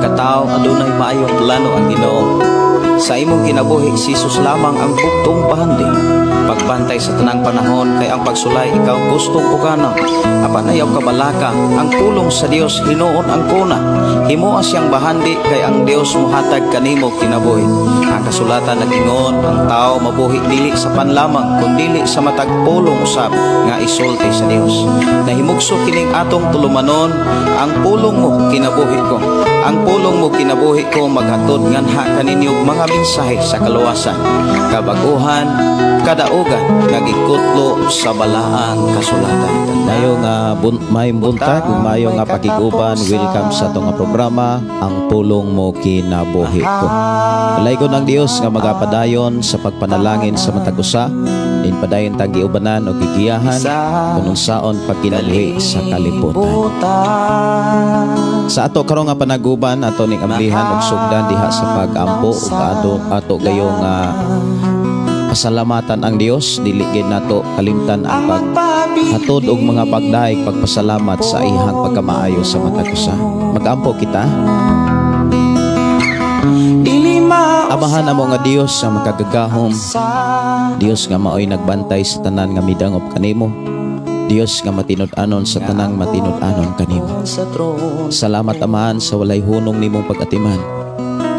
Pagkatao, adunay maayong plano ang Ginoo. Sa imong kinabuhi, si Jesus lamang ang bugtong bahandi. Pagbantay sa tanang panahon kay ang pagsulay ikaw gustong uganon. Apan ayaw kabalaka, ang pulong sa Dios hinuon ang kuna. Himoa siyang bahandi kay ang Dios muhatag kanimo kinabuhi. Ang kasulatan nag-ingon, ang tao mabuhi dili sa pan lamang kundili sa matag pulong usab nga isulti sa Dios. Nahimugso kining atong tulumanon, ang pulong mo kinabuhi ko. Ang pulong mo kinabuhi ko maghatod nganha kaninyo mga mensahe sa kaluwasan, kabaguhan, kadaugan nga gikutlo sa balaang kasulatan. Mayo nga maayong buntag ug mayo nga pakig-uban, welcome sa atong nga programa, Ang Pulong Mo Kinabuhi Ko. Dalaygon ang Dios nga magapadayon sa pagpanalangin sa matag usa, din padayon tang giubanan og gigiyahan kun unsaon pagkinabuhi sa kalibutan. Sa ato karon nga panaguban, ato ning amblihan og sugdan diha sa pag-ampo ug ato ato gayong pasalamatan ang Dios. Dili gid nato kalimtan ang paghatod og mga pagdaig pagpasalamat sa iyang pagkamaayo sa matag usa. Magampo kita. Amahan amo nga Dios nga makagagahom, Dios nga maoy nagbantay sa tanan nga midangop kanimo, Dios nga matinud-anon sa tanang matinud-anon kanimo. Salamat, Amahan, sa walay hunong nimong pag-atiman,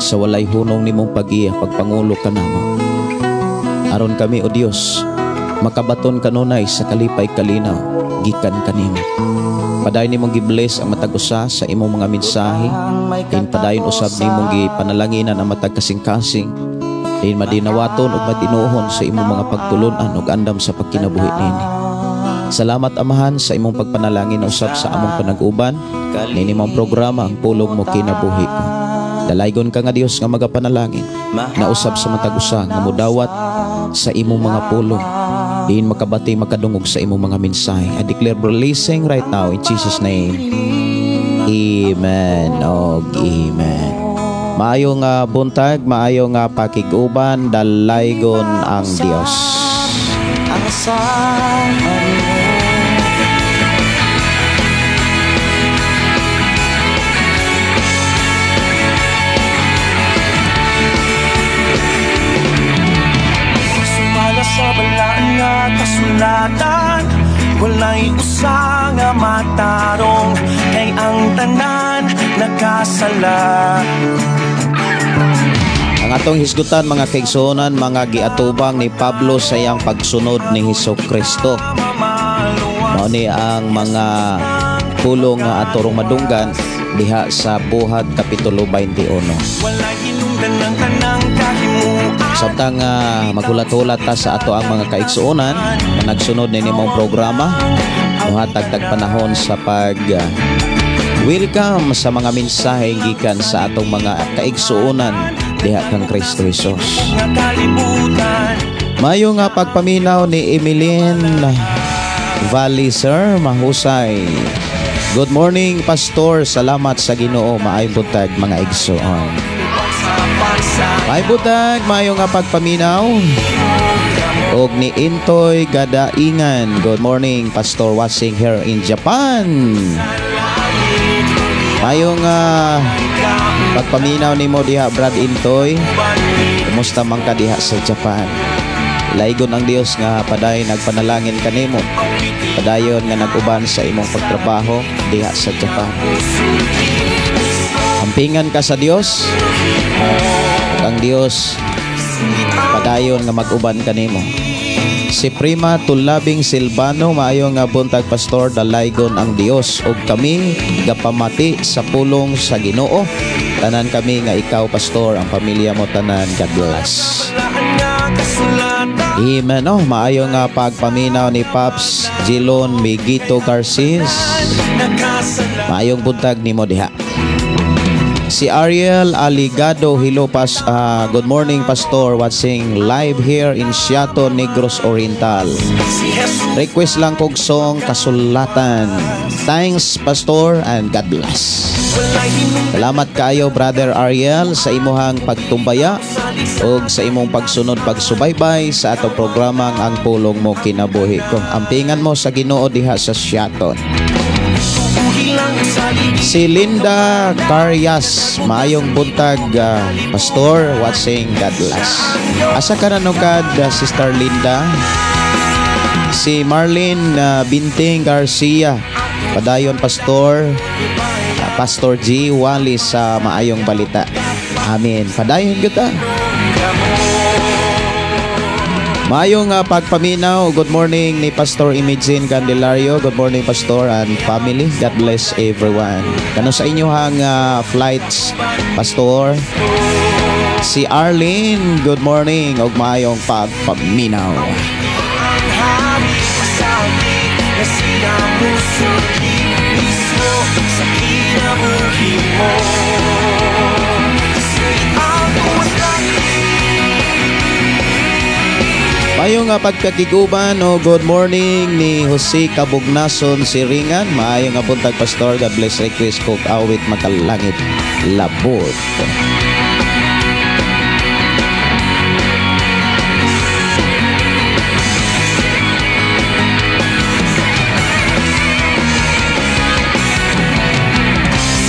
sa walay hunong nimong pag-iya, pagpangulo kanamo. Aron kami, O Dios, makabaton kanunay sa kalipay kalinaw gikan kanimo. Padayon nimong gi-bless ang matag usa sa imong mga mensahe. Din padayon usab nimong gipanalanginan ang matag kasing-kasing. Din madinawaton ug matinuhon sa imong mga pagtulon-an ug andam sa pagkinabuhi nini. Salamat, Amahan, sa imong pagpanalangin na usab sa among panag-uban nini mong programa, Ang Pulong Mo Kinabuhi Ko. Dalaygon ka nga Dios nga magapanalangin na usab sa matag usa nga mudawat sa imong mga pulong. Diin makabati makadungog sa imong mga mensahe. I declare blessing right now in Jesus' name. Amen. Og amen. Maayo nga buntag, maayo nga pakig-uban, dalaygon ang Dios. Ang sa Sumala sa balaan nga kasulatan, walay usa nga matarong, kay ang tanan nakasala. Ang atong hisgutan, mga kaigsuonan, mga giatubang ni Pablo sa iyang pagsunod ni Hesus Kristo. Mao ni ang mga pulong nga atorong madunggan diha sa Buhat Kapitulo 21. Walay hinungdan ng tanang kahimuan. Samtang maghulat-hulat ta sa ato ang mga kaigsuonan nga nagsunod ni nimong programa, muhatag tag panahon sa pag welcome sa mga mensahe gikan sa atong mga kaigsuonan diha kang Kristo Jesus. Nga kalibutan. Mayo nga pagpaminaw ni Emeline Valiser, mahusay. Good morning, Pastor. Salamat sa Ginoo. Maayong buntag, mga igsoon. Maayong buntag, mayo nga pagpaminaw. Og ni Intoy Gadaingan. Good morning, Pastor, watching here in Japan. Mayo nga pagpaminaw nimo diha, Brad Intoy. Kumusta man ka diha sa Japan? Laygon ang Dios nga paday nagpanalangin kanimo. Padayon nga nag-uban sa imong pagtrabaho diha sa Japan. Ampingan ka sa Dios. Ug ang Dios padayon nga mag-uban kanimo. Si Prima Tulabing Silvano, maayo nga buntag, Pastor, dalaygon ang Dios ug kami gapamati sa pulong sa Ginoo. Tanan kami nga ikaw, Pastor, ang pamilya mo tanan, God bless. Amen. Oh, maayo nga pagpaminaw ni Paps Gilon Migito Garcis. Maayong buntag nimo diha. Si Ariel Aligado, hello good morning, Pastor, watching live here in Siaton, Negros Oriental. Request lang kog song Kasulatan. Thanks, Pastor, and God bless. Salamat kaayo, Brother Ariel, sa imuhang pagtumbaya ug sa imong pagsunod pagsubaybay sa atong programang Ang Pulong Mo Kinabuhi Ko. Ampingan mo sa Ginoo diha sa Siaton. Si Linda Carias, maayong buntag, Pastor, watching, God bless. Asa ka na nukad, Sister Linda? Si Marlene Binting Garcia, padayon Pastor, Pastor G. Wally sa maayong balita. Amen. Padayon kita. Maayong pagpaminaw. Good morning ni Pastor Imagine Candelario. Good morning, Pastor and family. God bless everyone. Kano sa inyohang flights, Pastor? Si Arlene, good morning ug maayong pagpaminaw. Ang hari pasabi na sinamusuki mismo sa kinabuhi mo. Ang Maayong pagkakiguban o good morning ni Jose Kabugnason Siringan. Maayong buntag, Pastor. God bless. Request kog awit makalangit labot.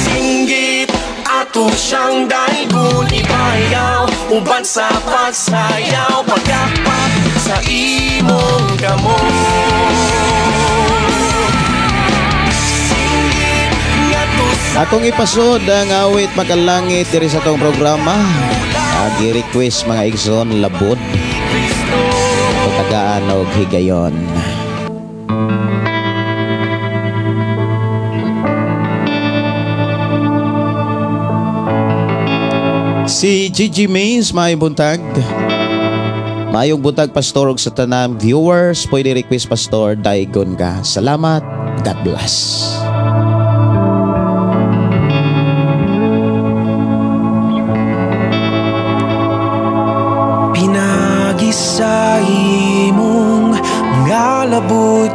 Singgit ato siyang daygon ibayaw uban sa pagsayaw pagdapat sa imong kamot. Singgit ngadto sa Akong ipasod ang awit makalangit diri sa atong programa. Agi request mga igsoon labod. Kristo. Patagaan og higayon. Si Gigi Mays, maayong buntag. Maayong buntag, Pastor, ug sa tanang viewers. Pwede request, Pastor, daigon ka. Salamat. God bless. Pinagi sa imong mga labot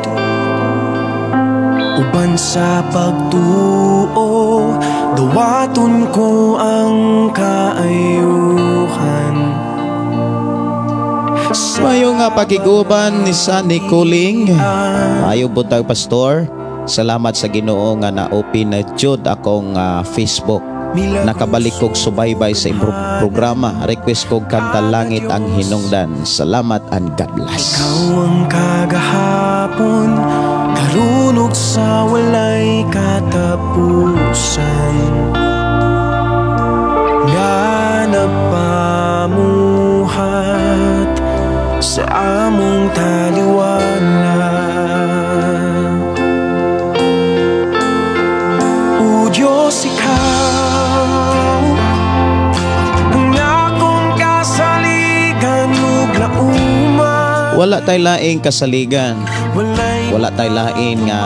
uban sa pagtuo, dawaton ko ang kaayuhan. Maayong nga pakiguban ni sa Nicoling. Maayong buntag, Pastor. Salamat sa Ginoo nga na-open na jud akong Facebook. Nakabalik kog subaybay sa imong programa. Request kog kanta Langit ang Hinungdan. Salamat and God bless. Ikaw ang kagahapon, karunog sa walay katapusan, nga napamuhat sa among taliwala. O Diyos, ikaw ang akong kasaligan ug lauman. Wala tay laing kasaligan. Walay Wala tay lain nga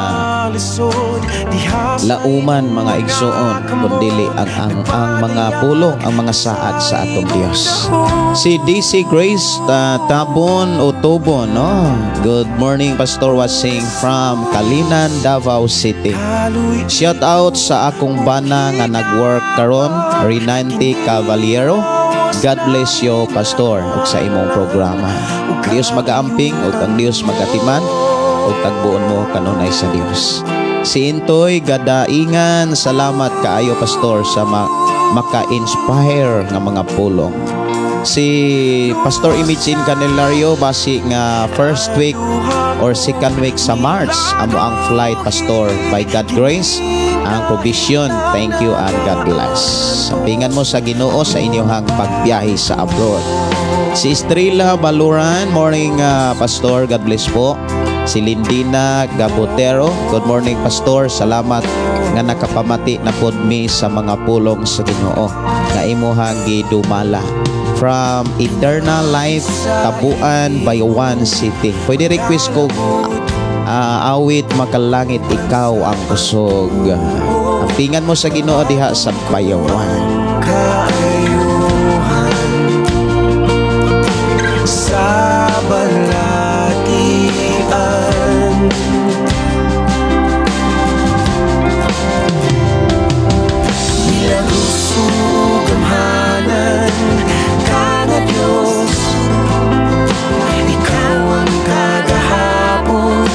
malisod diha sa lauman mga igsoon, kundili ang mga pulong, ang mga saad sa atong Dios. Si DC Grace Tabon o Tobon, no? Good morning, Pastor, watching from Kalinan, Davao City. Kaloy. Shout out sa akong bana nga nag-work karon, Rinanti Cavaliero. God bless you, Pastor, ug sa imong programa. Dios magaamping ug ang Dios magatiman ug tagbuon mo kanunay sa Dios. Si Intoy Gadaingan, salamat kaayo, Pastor, sa maka-inspire nga mga pulong. Si Pastor Imichin Canelario, basi nga first week or second week sa March amo ang flight, Pastor, by God grace ang provision. Thank you and God bless. Sampingan mo sa Ginoo sa inyong pagbiyahe sa abroad. Si Estrella Baluran, morning, Pastor, God bless po. Si Lindina Gabotero, good morning, Pastor, salamat nga nakapamati na pod mi sa mga pulong sa Ginoo nga imuhang gidumala. From Eternal Life, Tabuan, Bayawan City. Pwede request ko awit makalangit ikaw ang kusog. Ampingan mo sa Ginoo diha sa Bayawan. Kaayuhan sa balatian. Milagroso gamhanan ka nga Diyos, ikaw ang kagahapon,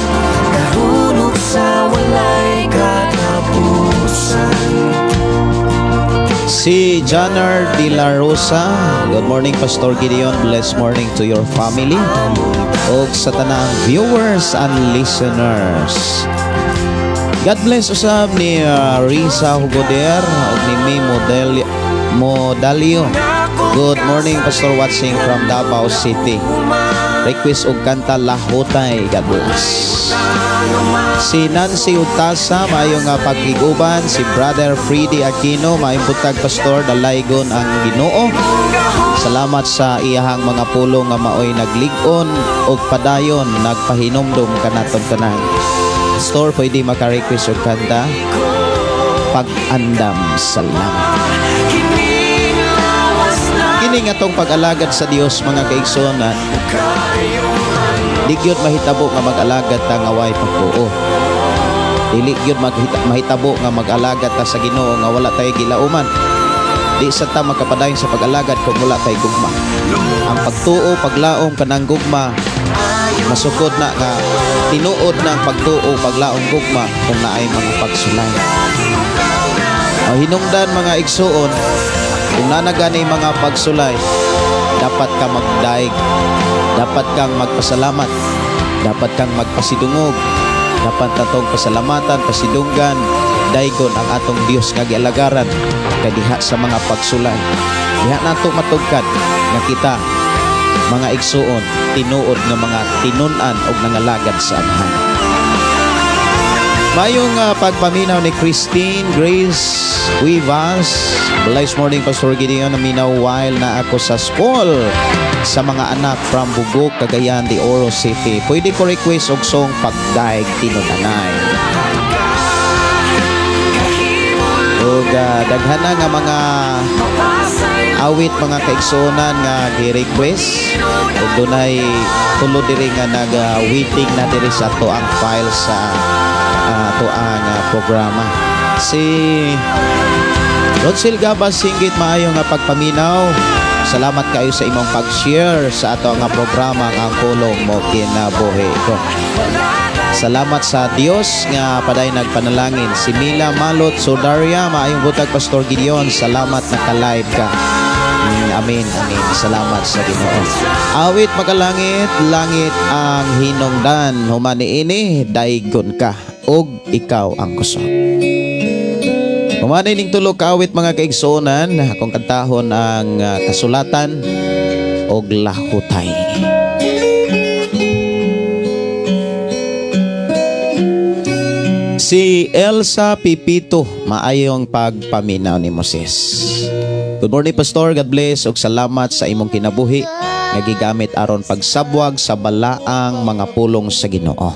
kahulog sa walay katapusan. Si Janner De La Rosa, good morning, Pastor Gideon, blessed morning to your family ug sa tanang viewers and listeners. God bless usab ni Risa Hugoder ug ni Mi Modalio. Good morning, Pastor, watching from Davao City. Request og kanta Lahutay. God bless. Si Nancy Utasa, maayong nga pagkiguban. Si Brother Freddy Aquino, maayong buntag, Pastor, dalaygon ang Ginoo. Salamat sa iyahang mga pulong nga maoy naglig-on og padayon nagpahinumdum kanaton tanan. Pastor, pwede maka-request og kanta Pag-andam. Salamat. Kini nga atong pag-alagad sa Dios, mga kaigsuonan, di gyud mahitabo nga mag-alagad ta nga way pagtuo. Dili gyud mahitabo nga mag-alagad ta sa Ginoo nga wala tay gilauman. Di sa ta makapadayon sa pag-alagad kung wala tay gugma. Ang pagtuo, paglaom kanang gugma, masukod na nga tinuod na ang pagtuo, paglaom, gugma kung naay mga pagsulay. Ang hinungdan, mga igsuon, kung naa na gani mga pagsulay, dapat ka magdaig, dapat kang magpasalamat, dapat kang magpasidungog, dapat atong pasalamatan, pasidunggan, daigon ang atong Dios nga gialagaran kay diha sa mga pagsulay, diha nato matugkad nga kita, mga igsuon, tinuod nga mga tinun-an og nangalagad sa Amahan. Mayong pagpaminaw ni Christine Grace Cuevas. Blessed morning, Pastor Gideon. Naminaw while na ako sa school sa mga anak from Bugok, Cagayan de Oro City. Pwede ko request og song Pagdaig Tinud-anay. Ug daghan na nga mga awit, mga kaigsuonan, nga gi-request ug dunay tulo diri nga nag-waiting na diri sa ato ang file sa ato ang programa. Si Rodsel Gabas Singgit, maayo nga pagpaminaw. Salamat kayo sa imong pag-share sa ato nga programa nga Ang Pulong Mo Kinabuhi Ko. Salamat sa Dios nga paday nagpanalangin. Si Mila Malot Sodaria, maayong buntag, Pastor Gideon. Salamat naka-live ka. Amen, amen. Salamat sa Ginoo. Awit makalangit, langit ang hinungdan. Human niini, daigon ka ug ikaw ang kusog. Human ning tulo ka awit, mga kaigsuonan, akong kantahon ang Kasulatan og Lahutay. Si Elsa Pipito, maayong pagpaminaw ni Moses. Good morning, Pastor, God bless ug salamat sa imong kinabuhi nga gigamit aron pagsabwag sa balaang mga pulong sa Ginoo.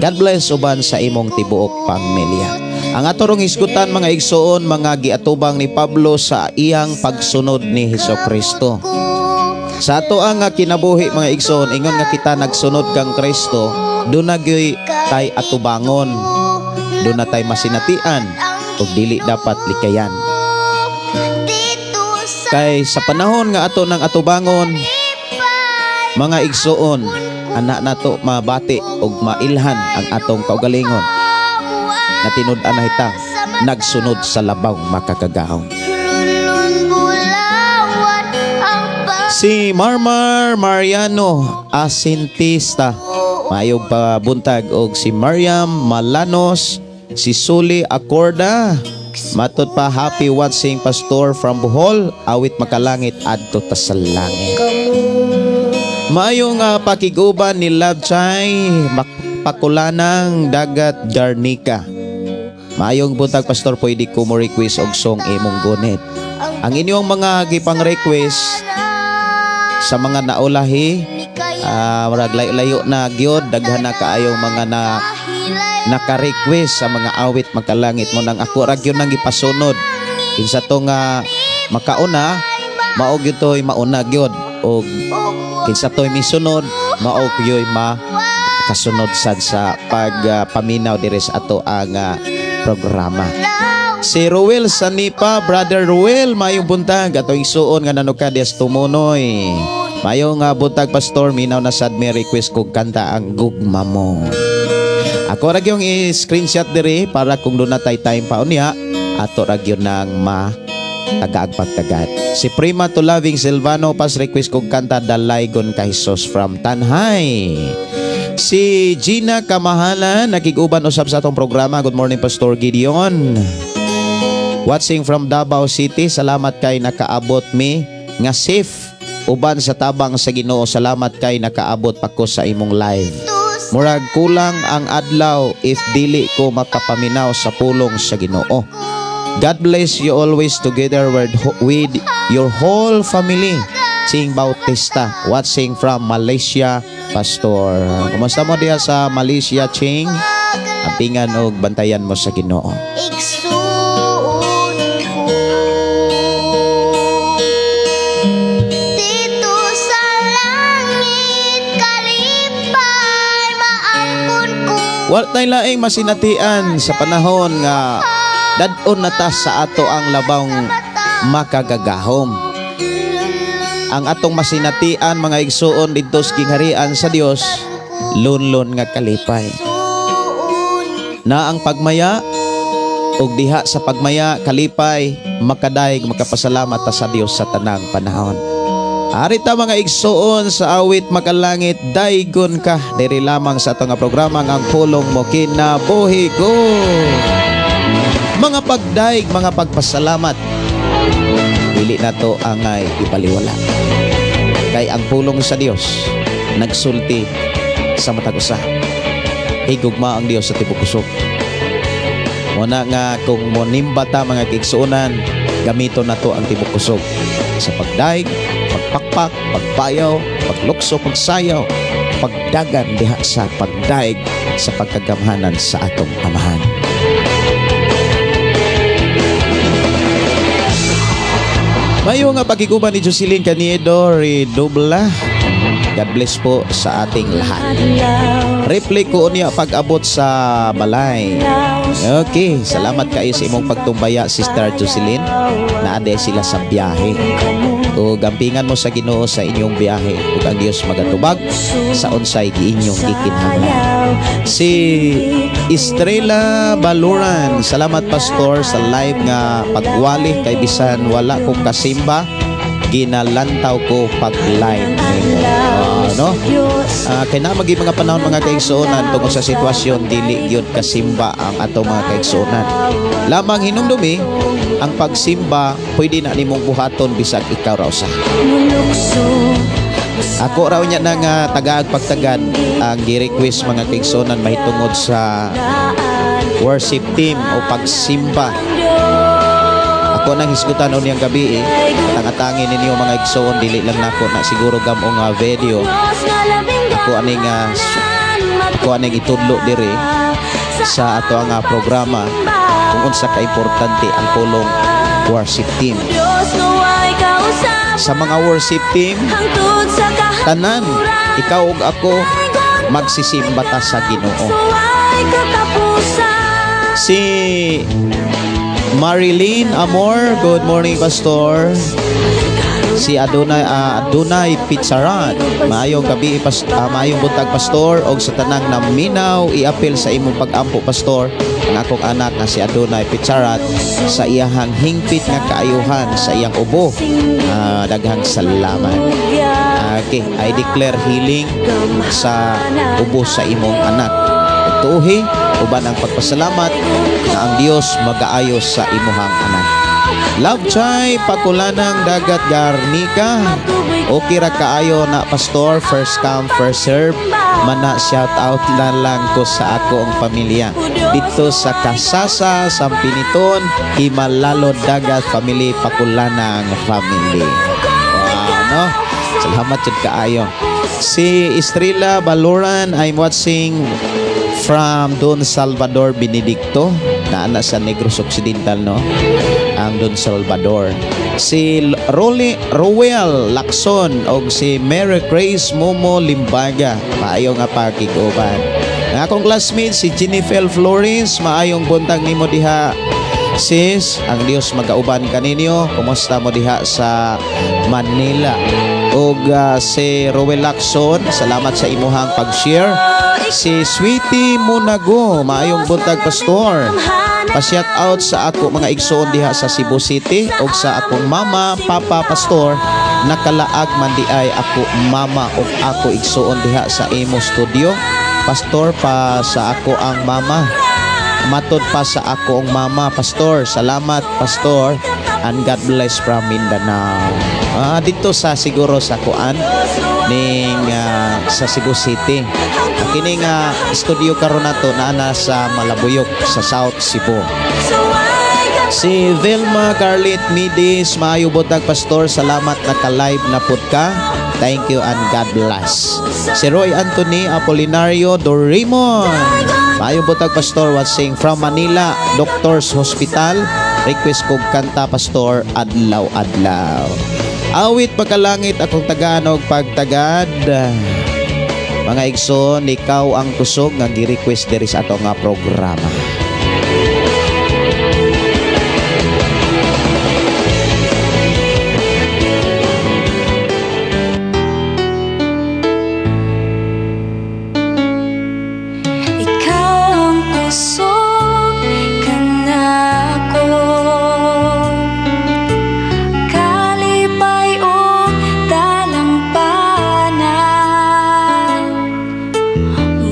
God bless uban sa imong tibuok pamilya. Ang ato rong hisgutan, mga igsuon, mga giatubang ni Pablo sa iyang pagsunod ni Hesus Kristo. Sa ato ang kinabuhi, mga igsuon, ingon nga kita nagsunod kang Kristo, duna gyoy tay atubangon, duna tay masinatian ug dili dapat likayan. Kay sa panahon nga ato nang atubangon, mga igsuon, anak nato mabati ug mailhan ang atong kaugalingon na tinud-an na hitang nagsunod sa labaw makakagahom. Si Marmar Mariano Asintista, maayong pabuntag, og si Mariam Malanos, si Suli Acorda, matod pa, happy watching, Pastor, from Bohol, awit makalangit adto ta sa langit. Maayong pakiguban ni Love Chai Pakulanang Dagat Garnica. Maayong buntag, Pastor, pwede ko mo request og song Imong Gunit. Ang inyong mga gipang request sa mga naulahi, murag layo-layo na gyud, daghan na kaayong mga na naka-request sa mga awit makalangit mo nang ako ra gyud nang gipasunod. Kinsa to nga makauna, mao gyud to'y mauna gyud, og kinsa to'y misunod, mao gyud makasunod sad sa pagpaminaw diri sa ato ang programa. Si Ruel Sanipa, Brother Ruel, maayong buntag atong igsuon nga nanuka dias Tumunoy. Maayong buntag, Pastor, minaw na sad may request kog kanta Ang Gugma Mo. Ako ra gyud i-screenshot diri para kung doon na tay time pa unya, ato ra gyud nang ma Tagaag pagtagad. Si Prima to Loving Silvano, pas request kog kanta "Dalaygon ka Jesus" from Tanjay. Si Gina Kamahalan, nakig-uban usab sa atong programa. Good morning, Pastor Gideon. Watching from Davao City, salamat kay nakaabot mi nga safe uban sa tabang sa Ginoo. Salamat kay nakaabot pa ko sa imong live. Murag kulang ang adlaw if dili ko makapaminaw sa pulong sa Ginoo. God bless you always together with your whole family. Ching Bautista, watching from Malaysia, Pastor. Kumusta mo diha sa Malaysia, Ching? Ampingan og bantayan mo sa Ginoo. Igsuon ko dito sa langit kalipay maampon ko. Wa tay laing masinatian sa panahon nga dad-on na ta sa ato ang labawng makagagahom. Ang atong masinatian, mga igsuon, didto sa gingharian sa Dios, lunlon nga kalipay. Na ang pagmaya ug diha sa pagmaya kalipay, makadayeg, makapasalamat ta sa Dios sa tanang panahon. Ari ta, mga igsuon, sa awit "Makalangit Daygon Ka" diri lamang sa atong nga programa nga "Ang Pulong Mo Kinabuhi Ko". Mga pagdaig, mga pagpasalamat, dili nato angay ipaliwala. Kay ang pulong sa Dios nagsulti sa matag usa. Higugma ang Dios sa tibok kusog. Muna nga kung monimba ta, mga kaigsuonan, gamiton nato ang tibok kusog sa pagdaig, pagpakpak, pagpayaw, paglukso, pagsayaw, pagdagan diha sa pagdaig sa pagkagamhanan sa atong Amahan. Mayo nga pakiguban ni Jocelyn Caniedo Redubla. God bless po sa ating lahat. Reply ko niya pag-abot sa balay. Okay, salamat kayo sa imong pagtumbaya, Sister Jocelyn. Naade sila sa biyahe. O gampingan mo sa Ginoo sa inyong biyahe ug ang Dios magatubag sa unsay giinyong gikinahanglan. Si Estrella Baluran, salamat, Pastor, sa live nga pagwali kay bisan wala kong kasimba, ginalantaw ko pag live nimo. Ah, no? Kay na magi mga panahon, mga kaigsuonan, tungod sa sitwasyon dili gyud kasimba ang atong mga kaigsuonan. Lamang hinumdumi ang pagsimba pwede na nimong buhaton bisag ikaw ra usa. Ako raw niya na nga tagaag pagtagad ang gi-request, mga kaigsuonan, mahitungod sa worship team o pagsimba. Ako nang hisgutan unyang gabi eh. Atang-atangin ninyo, mga igsoon, dili lang nako na siguro gamo nga video. Ako aning itudlo diri sa ato ang programa kung unsa ka importante ang pulong worship team. Sa mga worship team, tanan, ikaw ug ako, magsisimba ta sa Ginoo. Si Marilyn Amor, good morning, Pastor. Si Adonai Adonai Pizzaran, maayong gabi maayong buntag, Pastor, og sa tanang naminaw, iapil sa imong pag-ampo, Pastor, ang akong anak nga si Adonai Pizzarat sa iyahang hingpit nga kaayuhan sa iyang ubo. Daghang salamat. Okay, I declare healing sa ubo sa imong anak. Tuhi uban ang pagpasalamat na ang Dios magaayos sa imuhang anak. Love Chai Pakulanang Dagat Garnica. Okay ra kaayo na, Pastor, first come first serve. Mana shout out na lang ko sa ako ang pamilya dito sa Kasasa, Sampiniton, Himalalo Dagat Family, Pakulanang Family. Wow, no? Salamat jud kaayo. Si Estrella Baloran, I'm watching from Don Salvador Benedicto, naa na sa Negros Occidental, no? Ang Don Salvador. Si Rolly Rowell Lacson og si Mary Grace Momo Limbaga, maayo nga pakig-uban. Ang akong classmate si Jennifer Flores, maayong buntag nimo diha. Sis, ang Dios magauban kaninyo. Kumusta mo diha sa Manila? Og si Rowell Lacson, salamat sa imuhang pag-share. Si Sweetie Munago, maayong buntag, Pastor. Pa-shout out sa ako mga igsoon diha sa Cebu City ug sa akong mama, papa, pastor. Nakalaag man di ay ako mama ug ako igsoon diha sa imo studio. Pastor, pa sa ako ang mama. Matod pa sa ako ang mama, pastor. Salamat, pastor. And God bless from Mindanao. Dito sa siguro sa kuan ning sa Cebu City. Kini nga studio karon nato naa na sa Malabuyok sa South Cebu. Si Vilma Carlit Midis, maayo buntag, pastor, salamat naka-live na pud ka. Thank you and God bless. Si Roy Anthony Apolinario Dorimon. Maayo buntag, pastor, watching from Manila, Doctors Hospital. Request kog kanta, pastor, Adlaw Adlaw. Awit pagkalangit akong tagaan og pagtagad. Mga igsoon, Ikaw ang Kusog nga gi-request diri sa ato nga programa. Ikaw ang kusog kanako, kalipay ug dalampana.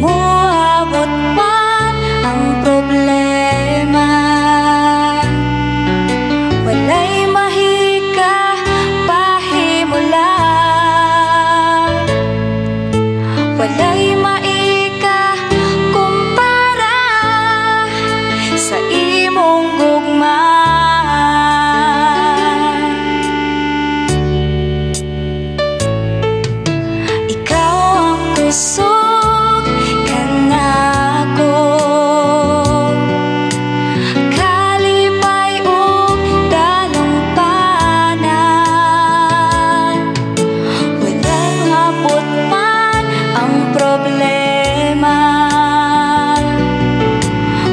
Moabot man ang problema, walay mahika pahimula. Walay maika kumpara sa imong gugma. Ikaw ang kusog kanako, kalipay ug dalampana. Walang abot man ang problema,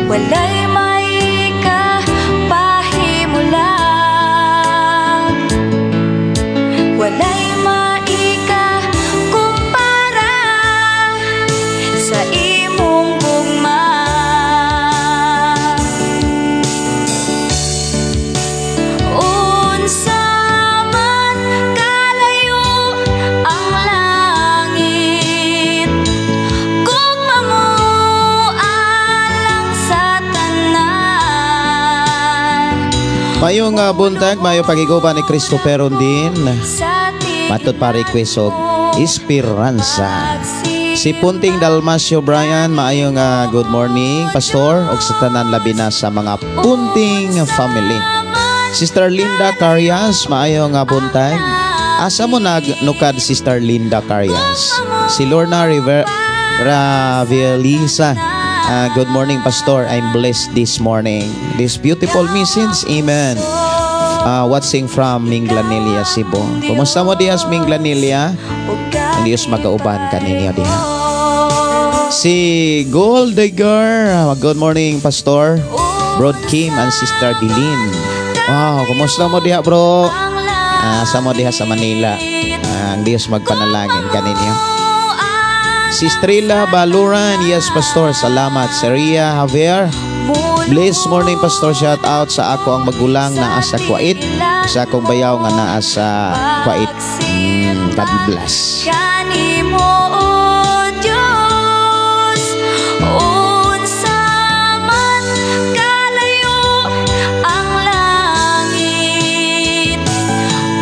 walay maika pahimula. Walay maika kumpara sa imong gugma. Unsa man kalayo ang langit, gugma mo alang sa tanan. Mayong buntag, mayo pagiguban ni Christopher Rondin. Sa Matod pa request og Esperanza. Si Punting Dalmasio Brian, maayong good morning, pastor, ug sa tanan labi na sa mga Punting family. Sister Linda Carias, maayong buntag. Asa mo nagnukad, Sister Linda Carias? Si Lorna River Ravelisa, good morning, pastor. I'm blessed this morning. This beautiful message, amen. Watching from Minglanilla, Cebu. Kumusta mo dihas Minglanilla? Ang Diyos magauban kaninyo diha. Si Gold Digger, good morning, pastor. Bro Kim and Sister Dilin. Wow, kumusta mo diha, bro? Sa mo diha sa Manila. Ang Diyos magpanalangin kaninyo. Si Estrella Baluran, yes, pastor, salamat. Seria Javier, bless morning, pastor, shout out sa ako ang magulang naa sa Kuwait, sa akong bayaw nga naa sa Kuwait. God bless. Kanimo, O Diyos, unsa man kalayo ang langit,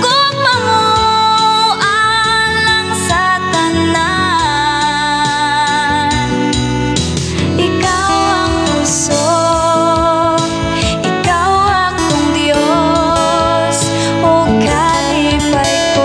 gugma mo alang sa tanan. Ikaw ang kusog, ikaw akong Diyos, o kalipay ko.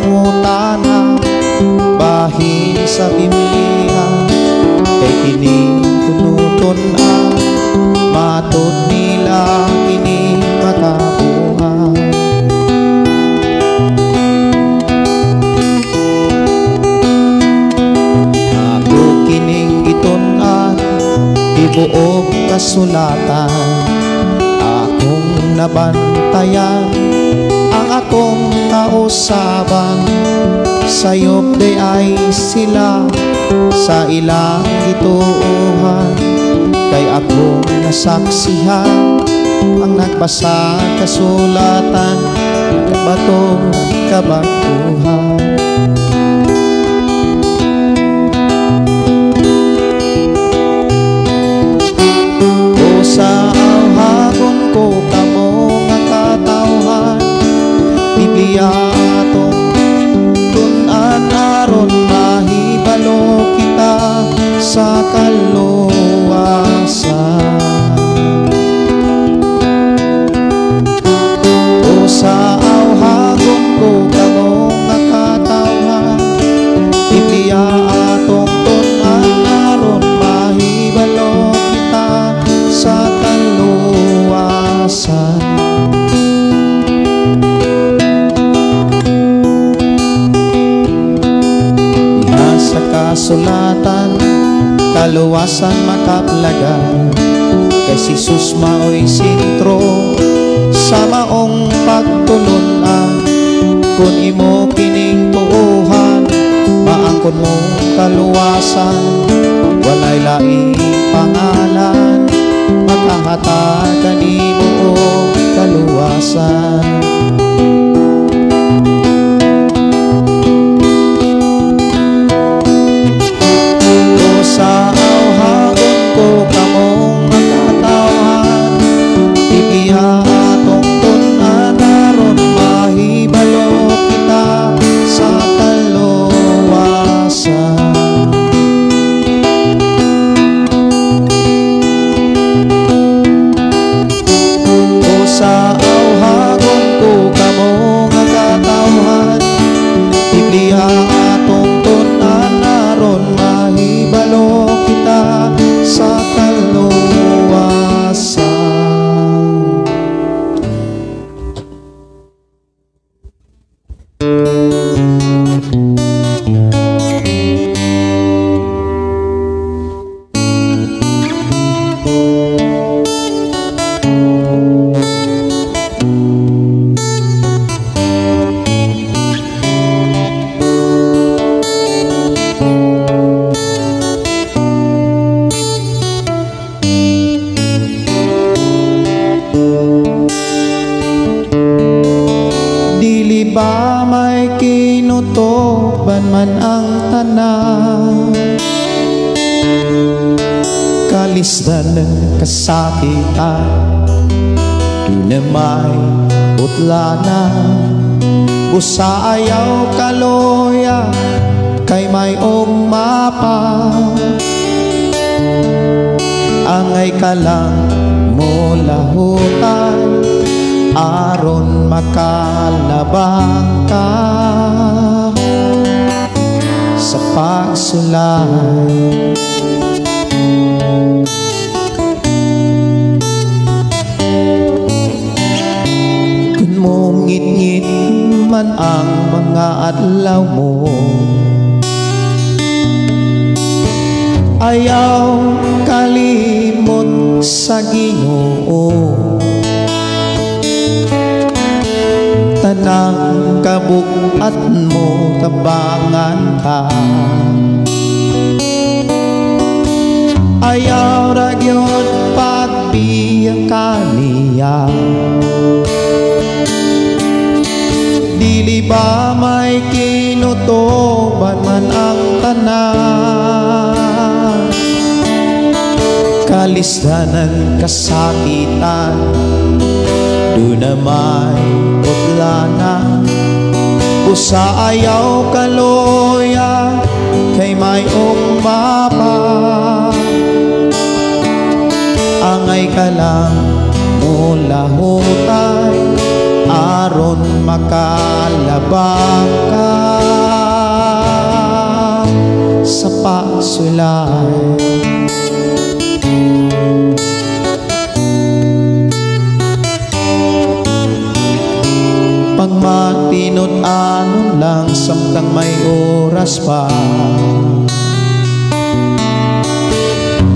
pangutana bahin sa Biblia, kay kini tunutun-an, matud nila kini makabuhat. Ako kining gitun-an, tibuok kasulatan, akong nabantayan ang akong kausaban. Sayop di ay sila sa ilang gituohan, kay akong nasaksihan ang nagbasa kasulatan, nakabato kabaguhan. O sa awhagon ko kamo nga katawhan, Biblia atong tun-an aron mahibalo kita sa kaluwasan. O sa awhagon ko kamo nga katawhan, Biblia atong tun-an aron mahibalo kita sa kaluwasan. Diha sa kasulatan, kaluwasan makaplagan, kay si Jesus mao'y sentro sa maong pagtulunan. Kung imo kining tuohan, maangkon mo kaluwasan. Walay laing pangalan, makahatag kanimo og kaluwasan. O sa awhagon ko kamong makatawhan, Biblia atong tun-an aron mahibalo kita sa kaluwasan. O sa awhagon ko kamo nga katawhan, Biblia atong tun-an aron mahibalo kita sa kaluwasan. Dili ba may kinutoban man ang tanan, kalisdan kasakitan, duna may utlana, busa ayaw kaloya, kay may ong mapa. Angay ka lang mo lahutan, aron makalabang ka sa pagsulay. Kung mongit-ngit man ang mga adlaw mo, ayaw kalimot sa Ginoo. Tanang kabug-at mo tabangan ka, ayaw ra gyud pagbiya kaniya. Dili ba may kinutoban man ang tanan, kalisdanan kasakitan, duna may utlana, usa ayaw kaloya, kay may ong mapa. Angay ka lang mulahutay, aron makalabang ka pagsulay. Pagmatinud-anon lang samtang may oras pa,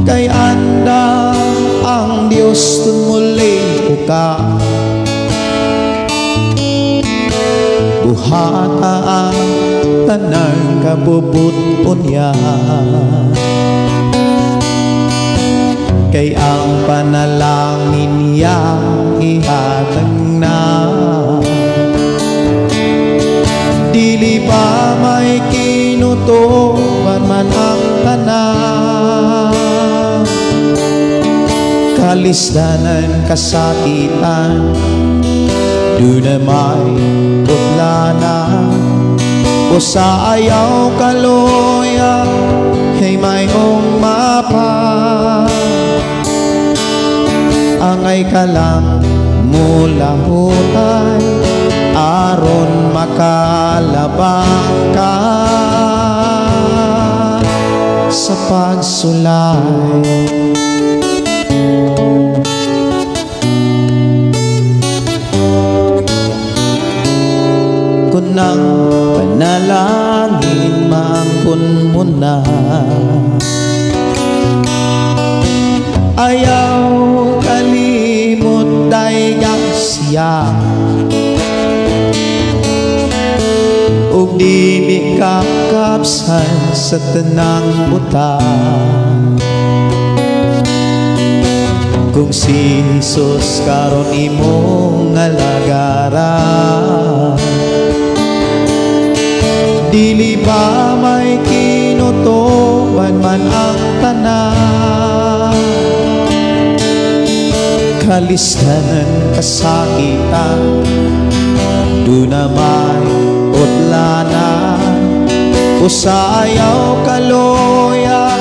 kay anda ang Dios tun muli ka. Buhata ang tanang kabubuton niya, kay ang panalangin niya ihatag na. Dili pa may kinutuban man ang tanan, kalisdanan, kasakitan, doon may utlana. O sa ayaw kaloya, ay mayong mapa. Angay ka lang mulahutay, aron makalabang ka sa pagsulay. Kunang panalangin maangkon mo na, ayaw kalimot dayga siya, ug dili ka kapsan sa tanang buta. Kung si Jesus karon imong alagaran, dili ba may kinutuban man ang tanan, kalistanan, kasakitan, doon na may utlana. O sa ayaw kaloya,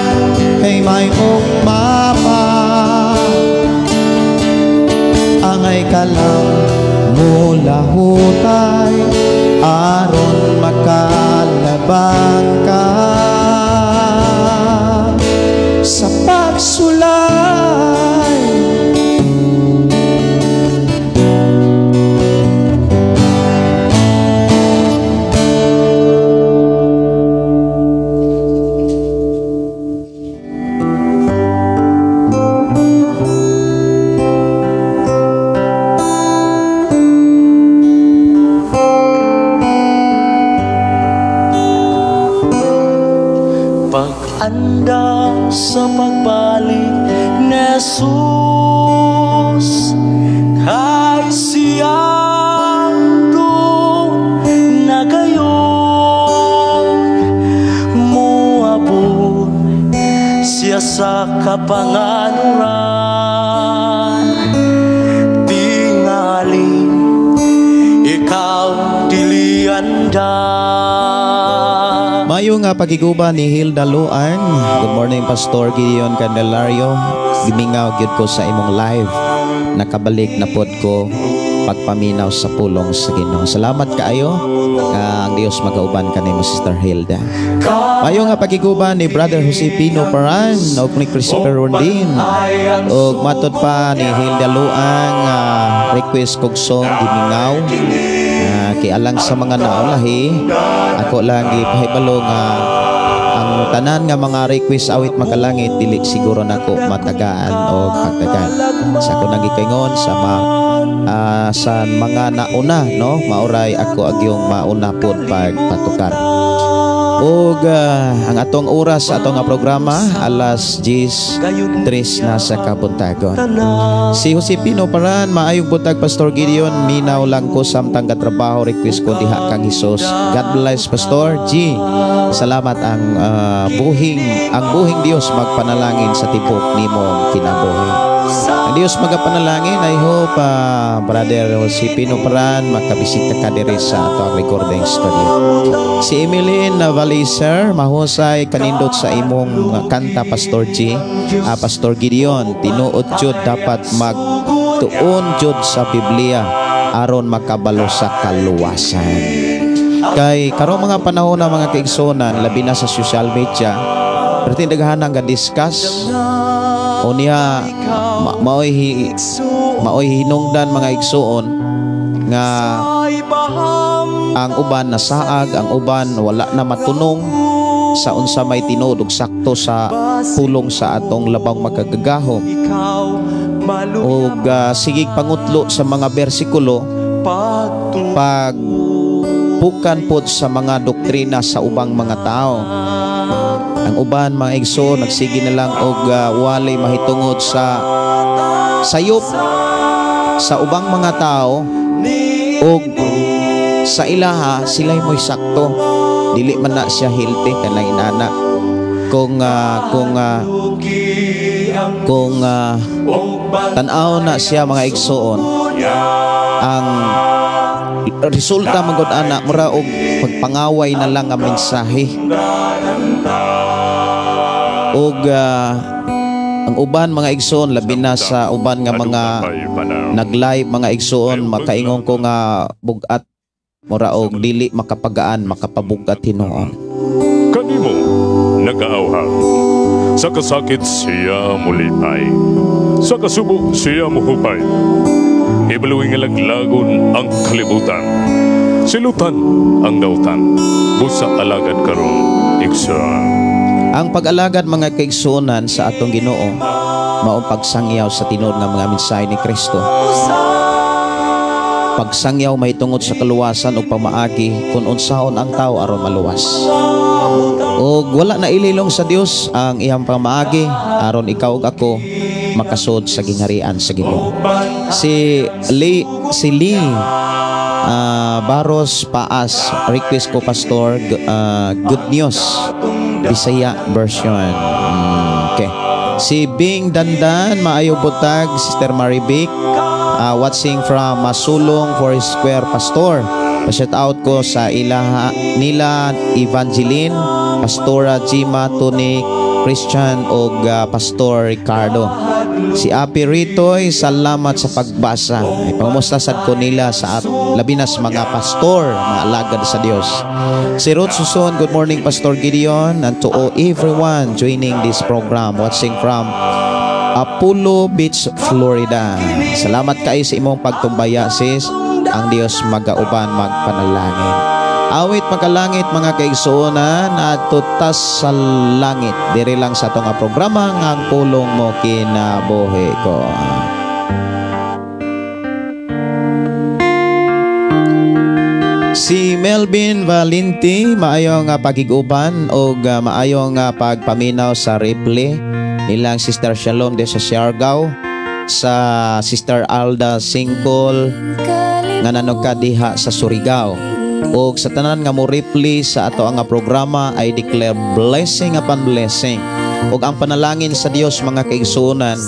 kay may umapa. Angay ka lang mulahutay, aron makalabang ka sa pagsulay. Pag-andam sa pagbalik ni Jesus, kay siyang doon na gayon muabot siya sa kapanganuran. Tingali ikaw dili anda. Mayo nga pagiguba ni Hilda Luang. Good morning, Pastor Gideon Candelario. Gimingaw gyud ko sa imong live. Nakabalik na pod ko pagpaminaw sa pulong sa Ginoo. Salamat kaayo nga ang Dios magauban kanimo, Sister Hilda. Mayo nga pagiguba ni Brother Jose Pino Paran ug ni Christopher Rondin. Ug matod pa ni Hilda Luang, request kog song gimingaw. Kialang sa mga naulahi, ako lang gipahibalo nga ang tanan nga mga request awit makalangit dili siguro nako matagaan o pagtagaan. Sa ako nagikaingon sa sa mga nauna, no, mauray ako agyong mauna pod pagpatukar. Ug ang atong oras sa atong nga programa alas 10:03 na sa kabuntagon. Si Jose Pino Paran, maayong buntag Pastor Gideon, minaw lang ko samtang katrabaho, request ko diha kang Hesus. God bless Pastor G. Salamat ang buhing Dios magpanalangin sa tibok nimong kinabuhi. Ang Dios magapanalangin. I hope Brother Jose Pino Paran makabisita ka diri sa ato ang recording studio. Si Emeline Valiser, mahusay kanindot sa imong kanta Pastor G. Pastor Gideon, tinuod jud dapat magtuon jud sa Biblia aron makabalo sa kaluwasan. Kay karong mga panahon na mga kaigsunan, labi na sa social media, Perti daghan nga discuss o niya maoy hinungdan, mga igsuon, nga ang uban nasaag, ang uban wala na matunong sa unsa may tinuod ug sakto sa pulong sa atong Labang Makagagahom. Ug sigig pangutlo sa mga bersikulo, pag pukan pod sa mga doktrina sa ubang mga tao. Ang uban, mga igsoon, nagsige na lang og walay mahitungod sa sayop sa ubang mga tao og sa ilaha sila'y mo'y sakto. Dili man na siya healthy kanang inana kung tan-aw na siya, mga igsoon. Ang resulta magod ana, mura og pagpangaway na lang ang mensahe. Og ang uban, mga igsoon, labi na sa uban nga mga nag-live, mga igsoon, makaingon ko nga bugat, mura og dili makapagaan, makapabugat hinuon. Kanimo nagaawhag. Sa kasakit siya mulipay. Sa kasubo siya muhupay. Hibaluing nga laglagon ang kalibutan. Silutan ang dautan. Busa alagad karon, igsoon. Ang pag-alagad, mga kaigsuonan, sa atong Ginoo mao pagsangyaw sa tinuod nga mga mensahe ni Kristo. Pagsangyaw mahitungod sa kaluwasan ug pamaagi kung unsaon ang tao aron maluwas. Ug wala na ililong sa Dios ang iyang pamaagi aron ikaw ug ako makasud sa gingharian sa Ginoo. Si Lee Barros Paas, request ko, Pastor, Good News Bisaya version. Okay. Si Bing Dandan, maayo butag, Sister Marivic, watching from Masulong Four Square, Pastor. Pa-shout out ko sa ilaha nila Evangeline, Pastora Jima, Tony, Christian ug Pastor Ricardo. Si Api Ritoy, salamat sa pagbasa. Ay, pangumusta sad ko nila sa at, labi na sa mga pastor, mga alagad sa Dios. Si Ruth Suson, good morning, Pastor Gideon, and to all everyone joining this program, watching from Apollo Beach, Florida. Salamat kayo sa imong pagtumbaya, sis. Ang Dios magauban, magpanalangin. Awit makalangit, mga kaigsuonan, at tutas sa langit. Diri lang sa atong nga programa nga Ang Pulong Mo Kinabuhi Ko. Si Melvin Valenti, maayo nga pagiguban og maayo nga pagpaminaw sa replay nilang Sister Shalom de sa Siargao, sa Sister Alda Singkol nga nanog diha sa Surigao, og sa tanan nga mo replay sa ato ang programa. I declare blessing upon blessing. Ug ang panalangin sa Dios, mga kaigsuonan,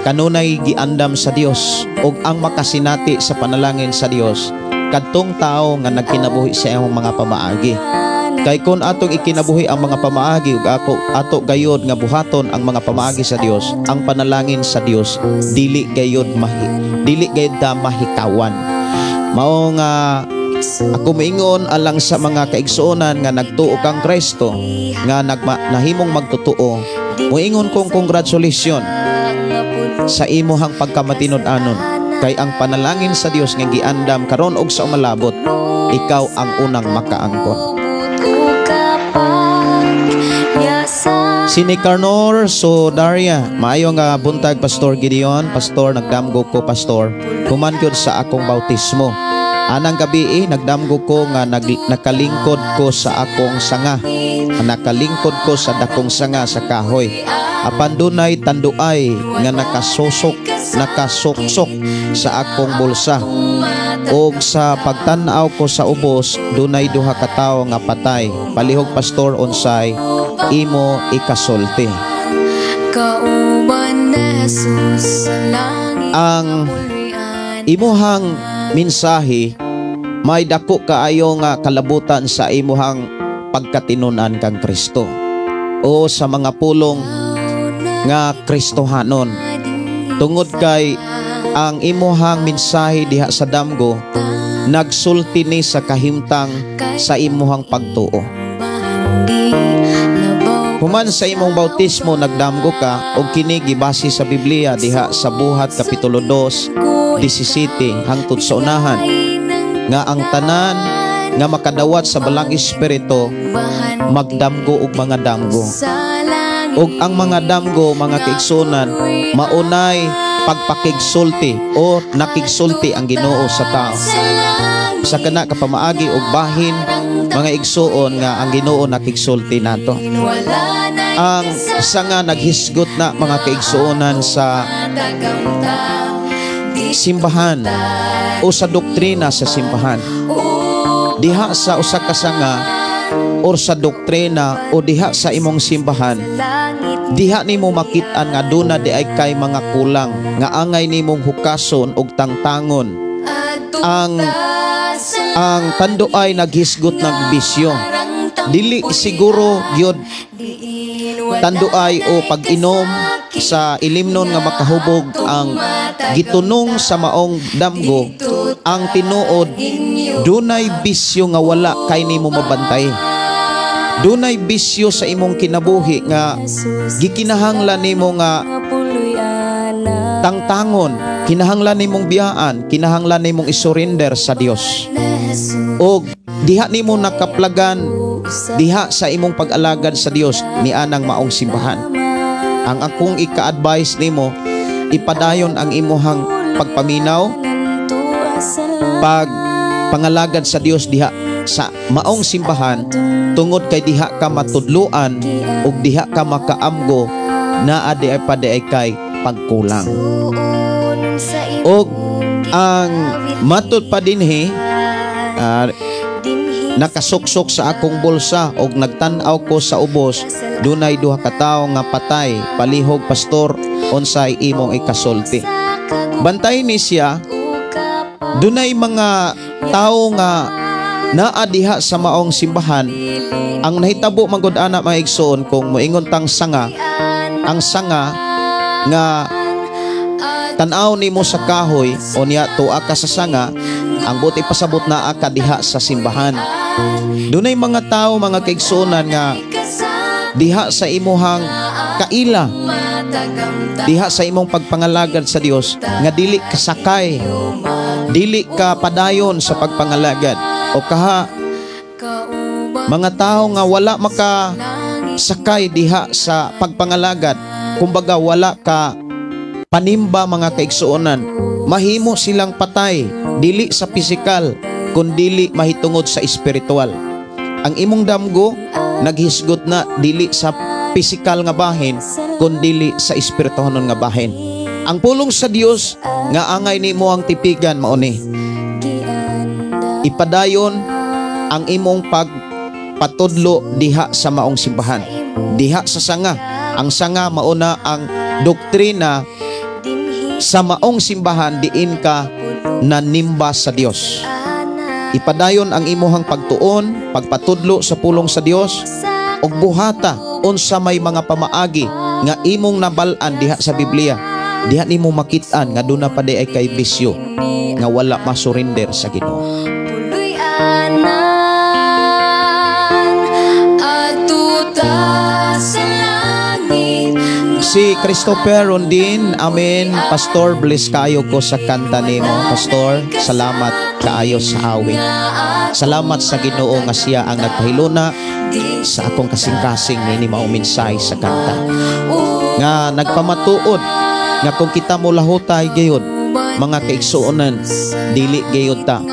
kanunay giandam sa Dios, ug ang makasinati sa panalangin sa Dios kadtong tao nga nagkinabuhi sa iyang mga pamaagi. Kay kon atong ikinabuhi ang mga pamaagi ug ako ato gayod nga buhaton ang mga pamaagi sa Dios, ang panalangin sa Dios dili gayud ta mahikawan. Mao nga ako moingon alang sa mga kaigsuonan nga nagtuo kang Kristo, nga nahimong magtotoo, moingon kong congratulations sa imuhang pagkamatinud-anon, kay ang panalangin sa Dios nga giandam karon og sa umalabot, ikaw ang unang makaangkon. Si Nicanor Sodaria, maayo nga buntag, Pastor Gideon. Pastor, nagdamgo ko, Pastor, human gyud sa akong bautismo. Anang gabi eh, nagdamgo ko nga nakalingkod ko sa akong sanga. Nakalingkod ko sa dakong sanga sa kahoy. Apan dunay tanduay nga nakasuksok sa akong bulsa. Og sa pagtan-aw ko sa ubos, dunay duha ka tawo nga patay. Palihog, Pastor, unsay imo ikasulti? Kauban Jesus sa langit. Ang imuhang mensahe may dako kaayo nga kalabutan sa imuhang pagkatinunan kang Kristo o sa mga pulong nga Kristohanon, tungod kay ang imuhang mensahe diha sa damgo nagsulti ni sa kahimtang sa imuhang pagtuo. Labaw. Human sa imong bautismo, nagdamgo ka, og kini gibase sa Biblia diha sa Buhat kapitulo 2, 17 hangtod sa unahan, nga ang tanan nga makadawat sa Balaang Espiritu magdamgo og mga damgo. Og ang mga damgo, mga kaigsunan, maunay pagpakigsulti o nakigsulti ang Ginoo sa tao. Sa kana kapamaagi og bahin, mga igsuon, nga ang Ginoo nakigsulti nato. Ang sanga naghisgot na, mga kaigsuonan, sa simbahan o sa doktrina sa simbahan. Diha sa usa ka sanga or sa doktrina o diha sa imong simbahan, diha nimo makit-an nga duna di ay kay mga kulang nga angay nimong hukason og tangtangon. Ang tanduay naghisgot ng bisyo. Dili siguro gyud tanduay o pag-inom sa ilimnon nga makahubog ang gitunong sa maong damgo. Ang tinuod, dunay bisyo nga wala kay nimo mabantay. Dunay bisyo sa imong kinabuhi nga gikinahanglan nimo nga tangtangon, kinahanglan nimong biyaan, kinahanglan nimong isurrender sa Dios. Og diha nimo nakaplagan diha sa imong pag-alagad sa Dios ni anang maong simbahan. Ang akong ika-advise nimo, ipadayon ang imuhang pagpaminaw, pag pangalagad sa Dios diha sa maong simbahan, tungod kay diha ka matudluan ug diha ka makaamgo naa di ay pa di ay kay pagkulang. Og ang matud pa dinhi, nakasuksok sa akong bulsa og nagtan-aw ko sa ubos, dunay duha ka tawo nga patay. "Palihog, pastor, unsay imong ikasulti?" Bantay ni siya, dunay mga tawo nga naa diha sa maong simbahan. Ang nahitabo man gud ana, mga igsoon, kung moingon tang sanga, ang sanga nga tan-aw nimo sa kahoy o niya tuwa ka sa sanga, ang buti pasabot naa ka diha sa simbahan. Dunay mga tao, mga kaigsuonan, nga diha sa imuhang kaila, diha sa imong pagpangalagad sa Dios, nga dili kasakay, dili ka padayon sa pagpangalagad, o kaha mga tao nga wala maka sakay diha sa pagpangalagad, kumbaga wala ka panimba, mga kaigsuonan, mahimo silang patay, dili sa pisikal kundili mahitungod sa espiritual. Ang imong damgo naghisgot na dili sa pisikal nga bahin kundili sa espirituhanon nga bahin. Ang pulong sa Dios nga angay nimo ang tipigan mao ni: ipadayon ang imong pagpatudlo diha sa maong simbahan, diha sa sanga. Ang sanga mauna ang doktrina sa maong simbahan diin ka nanimba sa Dios. Ipadayon ang imuhang pagtuon, pagpatudlo sa pulong sa Dios, ug buhata unsa may mga pamaagi nga imong nabal-an diha sa Biblia. Diha nimo makit-an nga duna pa di ay kay bisyo nga wala masurrender sa Ginoo. Puloy-anan adto ta sa langit. Si Christopher Rondin, "Amen. Pastor, bless kaayo ko sa kanta nimo. Pastor, salamat kaayo sa awit. Salamat sa Ginoo nga siya ang nagpahiluna sa akong kasing-kasing niini maong mensahe sa kanta." Nga nagpamatuod nga kung kita mo lahutay gayud, mga kaigsuonan, dili gayud ta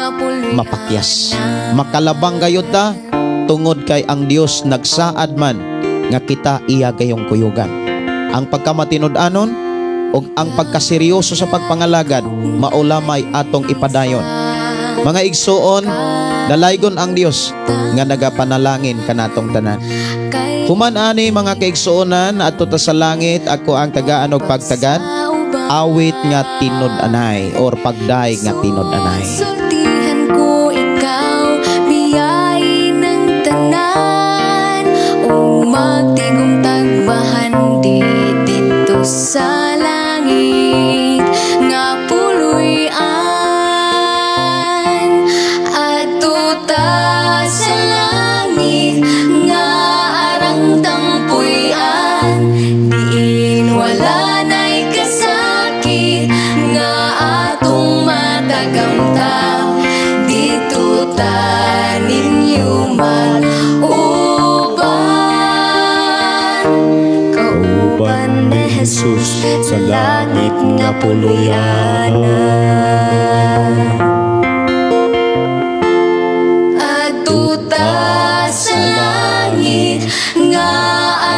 mapakyas. Makalabang gayud ta tungod kay ang Dios nagsaad man nga kita iya gayong kuyugan. Ang pagkamatinud-anon ug ang pagkaseryoso sa pagpangalagad mao lamay atong ipadayon. Mga igsuon, dalaygon ang Dios nga nagapanalangin kanatong tanan. Human ani, mga kaigsuonan, adto ta sa langit, ako ang tagaan og pagtagad, awit nga tinud-anay or pagday nga tinud-anay. Sultihan ko ikaw, biyay ng tanan, ug magtigom tagbahandi dito sa langit nga puloy-an. Adto ta sa langit nga arang tampuy. ninyo mag-uban. Kauban ni Jesus sa langit nga puluyanan. Adto ta sa langit nga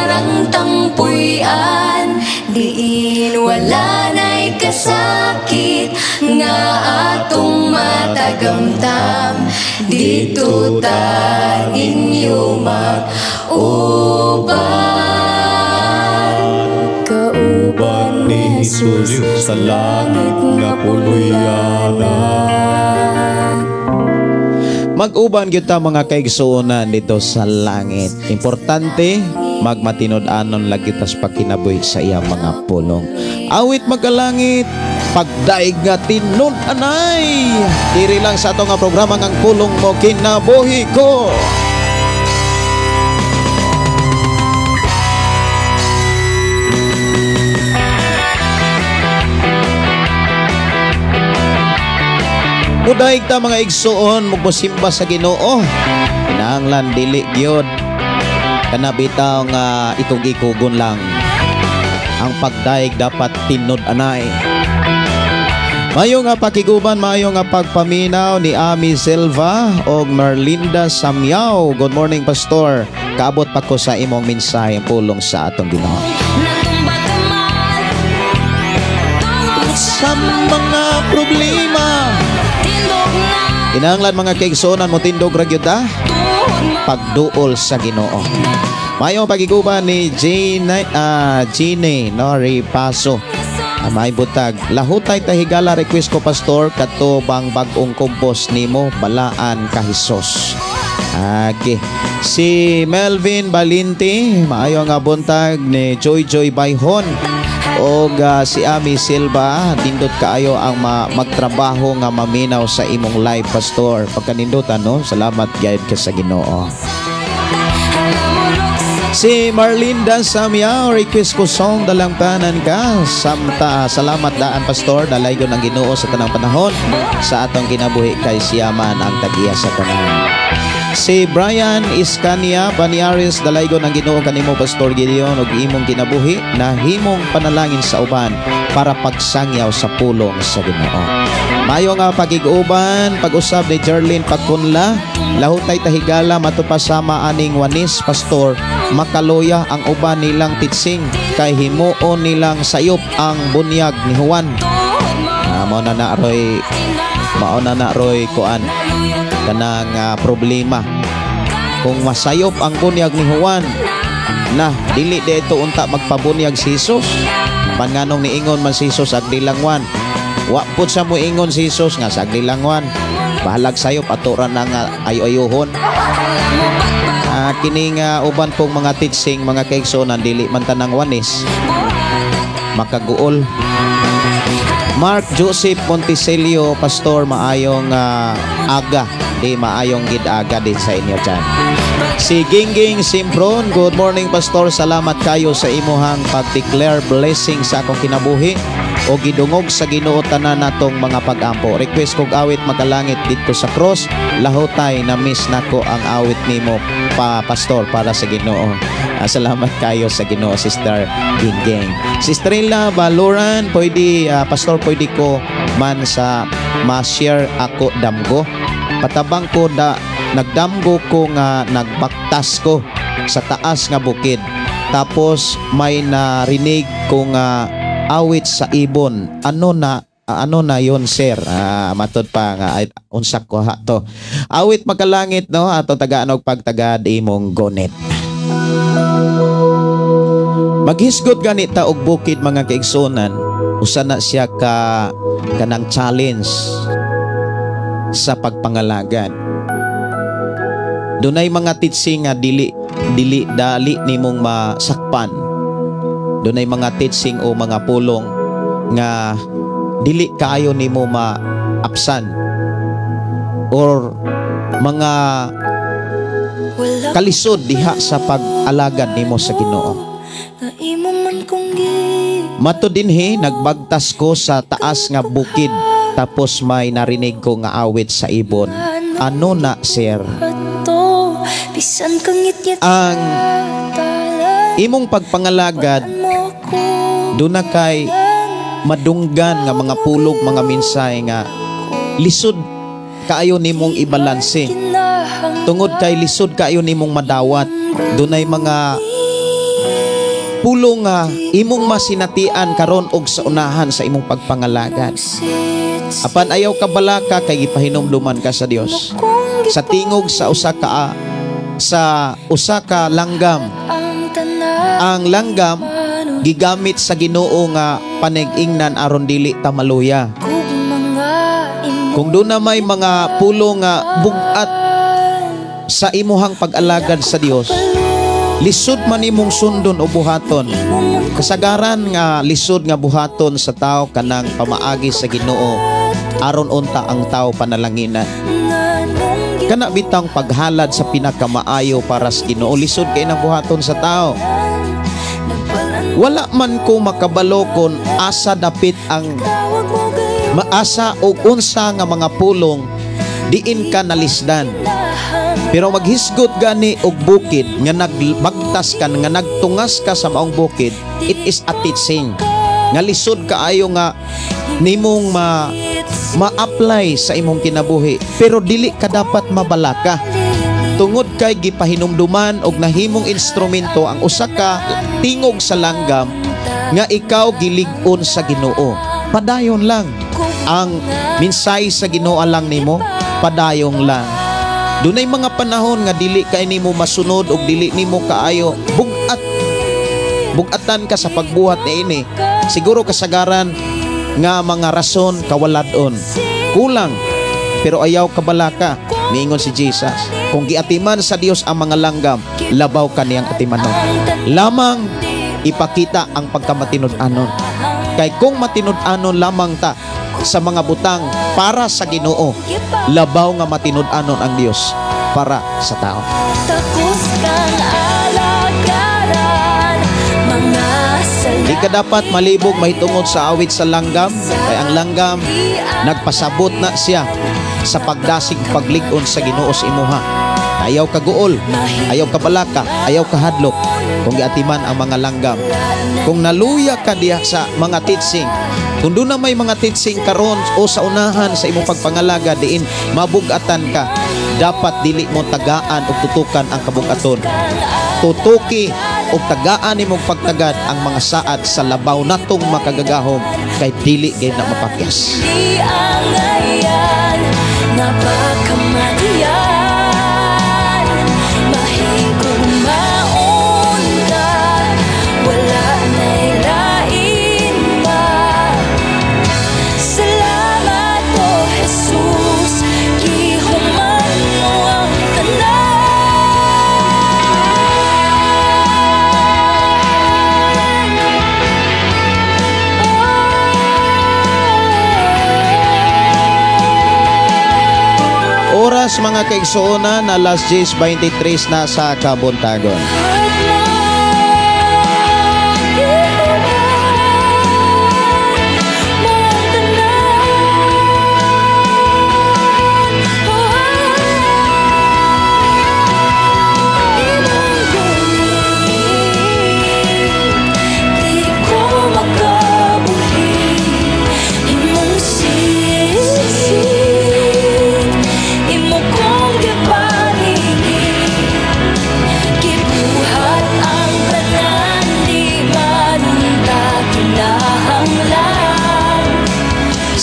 arang tangpuy-an, diin wala na'y kasakit nga atong matagamtam. Dito ta ninyo mag-uban. Kauban ni Jesus sa langit nga puluyanan. Mag-uban kita mga kaigsuonan dito sa langit. Importante, magmatinud-anon lagi tas pagkinabuhi sa iyang mga pulong. Awit magkalangit, pagdaig nga tinud-anay. Diri lang sa ato nga programa ng Pulong Mo Kinabuhi Ko. Mudaig ta mga igsuon, mugmusimba sa Ginoo. Kinahanglan dili gyud kana bitaw nga ikog-ikugon lang. Ang pagdaig dapat tinud-anay. Mayo nga pakiguban, mayo nga pagpaminaw ni Ami Silva og Merlinda Samyaw. Good morning, Pastor. Kaabot pa ko sa imong mensahe pulong sa atong Ginoo. Sa mga problema, kinahanglan mga kaigsuonan mo tindog ra gyud ta pagduol sa Ginoo. Mayo pagiguban ni Gene Nori Paso. May butag. Lahutay tahigala request ko, Pastor, kato bang bag-ong compose nimo balaan ka Hesus. Okay. Si Melvin Balinti, maayo nga buntag ni Joy Joy Bayhon. Og si Ami Silva, nindot kaayo ang magtrabaho nga maminaw sa imong live, Pastor. Pagkanindutan, no? Salamat gyud ka sa Ginoo. Si Marlinda Samyaw, request ko song Dalangpanan Ka. Samta, salamat daan, Pastor. Dalaygon ang Ginoo sa tanang panahon sa atong kinabuhi kay siya man ang tag-iya sa tanan. Si Brian Iskania Baniares, dalaygon ang Ginoo kanimo, Pastor Gideon, ug imong kinabuhi na himong panalangin sa uban para pagsangyaw sa pulong sa Ginoo. Mayo nga pagig-uban, pag-usab ni Jerlyn Pagkunla, lahutay tahigala matupasama aning wanis, Pastor, makaluya ang uban nilang titsing kay himuon nilang sayop ang bunyag ni Juan. Mao na na roy, mao na na roy kuan kanang problema. Kung masayop ang bunyag ni Juan, na dili dito unta magpabunyag si Jesus. Panganong niingon man si Jesus agdilang Juan. Wa pud sa moingon si Jesus nga sa agdilang Juan. Bahalag sayop ato ra na nga ayo-ayohon. Kini nga uban pong mga teaching mga kaigsuonan dili man tanang wanis makaguol. Mark Joseph Monticelio, Pastor, maayong aga. Di maayong gid aga din sa inyo dyan. Si Gingging Simpron, good morning, Pastor. Salamat kayo sa imuhang pag-declare blessing sa akong kinabuhi o gidungog sa Ginoo tanan natong mga pag-ampo. Request kog awit makalangit didto sa cross. Lahutay na miss nako ang awit nimo pa, Pastor, para sa Ginoo. Salamat kayo sa Ginoo, Sister Gingging. Sister Ella Baluran, pwede Pastor, pwede ko man sa ma-share ako damgo. Patabang ko da nagdamgo ko nga nagbaktas ko sa taas nga bukid. Tapos may narinig ko nga awit sa ibon. Ano na yon, sir? Matod pa nga ay, unsak ko ha to. Awit makalangit, no, ato tagaan og pagtagad imong gonit. Maghisgot gani ta og bukid mga kaigsuonan. Usa na siya ka kanang challenge sa pagpangalagad. Dunay mga teaching nga dili dili dali nimong masakpan. Dunay mga teaching o mga pulong nga dili kaayo nimo maapsan or mga kalisod diha sa pag-alagad nimo sa Ginoo. Matud dinhi nagbagtas ko sa taas nga bukid tapos may narinig ko nga awit sa ibon. Ano na, sir? to. Bisan kangitngit Ang talan, imong pagpangalagad mo ko duna kay madunggan nga mga pulog, mga mensahe nga lisod kaayo nimong ibalanse tungod kay lisod kaayo nimong madawat. Dunay mga pulong nga imong masinatian karon og sa unahan sa imong pagpangalagad. Apan ayaw ka balaka kay gipahinumduman ka sa Dios sa tingog sa usa ka langgam. Ang langgam gigamit sa Ginoo nga panigingnan aron dili ta maluya. Kung doon na may mga pulo nga bugat sa imuhang pag-alagad sa Dios, lisod man imong sundon o buhaton. Kasagaran nga lisod nga buhaton sa tao kanang pamaagi sa Ginoo aron unta ang tao panalanginan. Kana bitang paghalad sa pinakamaayo para sa Ginoo, lisod kay nang buhaton sa tao. Wala man ko makabalo kon asa dapit ang maasa o unsa nga mga pulong diin ka nalisdan. Pero maghisgot gani og bukid nga nagbagtas ka, nga nagtungas ka sa maong bukid, it is a teaching nga lisod kaayo nga nimong ma-apply sa imong kinabuhi. Pero dili ka dapat mabalaka tungod kay gipahinumduman og nahimong instrumento ang usa ka tingog sa langgam nga ikaw gilig-on sa Ginoo. Padayon lang ang minsay sa Ginoo lang nimo, padayon lang. Dunay mga panahon nga dili kay nimo masunod og dili nimo kaayo bugatan ka sa pagbuhat niini. Siguro kasagaran nga mga rason kawalad-on, kulang, pero ayaw kabalaka. Niingon si Jesus, kung giatiman sa Dios ang mga langgam, labaw kaniyang atimanon. Lamang ipakita ang pagkamatinud-anon. Kay kung matinud-anon lamang ta sa mga butang para sa Ginoo, labaw nga matinud-anon ang Dios para sa tao. Takos kang alagaran, mga Di ka dapat malibog mahitungod sa awit sa langgam, kay ang langgam nagpasabot na siya sa pagdasig paglig-on sa Ginoo sa imuha. Ayaw ka guol, ayaw ka balaka, ayaw ka hadlok kung giatiman ang mga langgam. Kung naluya ka diha sa mga teaching, kung doon na may mga teaching karon o sa unahan sa imong pagpangalaga diin mabugatan ka, dapat dili mo tagaan o tutukan ang kabugaton. Tutuki o tagaan nimong pagtagad ang mga saad sa labaw natong makagagahom kay dili gay na mapakyas. Di angayan napakamatian, mahigugmaon ka, wala na'y lain pa. Salamat po Jesus, gihuman mo ang tanan. Oras mga kaigsuonan, alas 10:23 na sa Kabuntagon.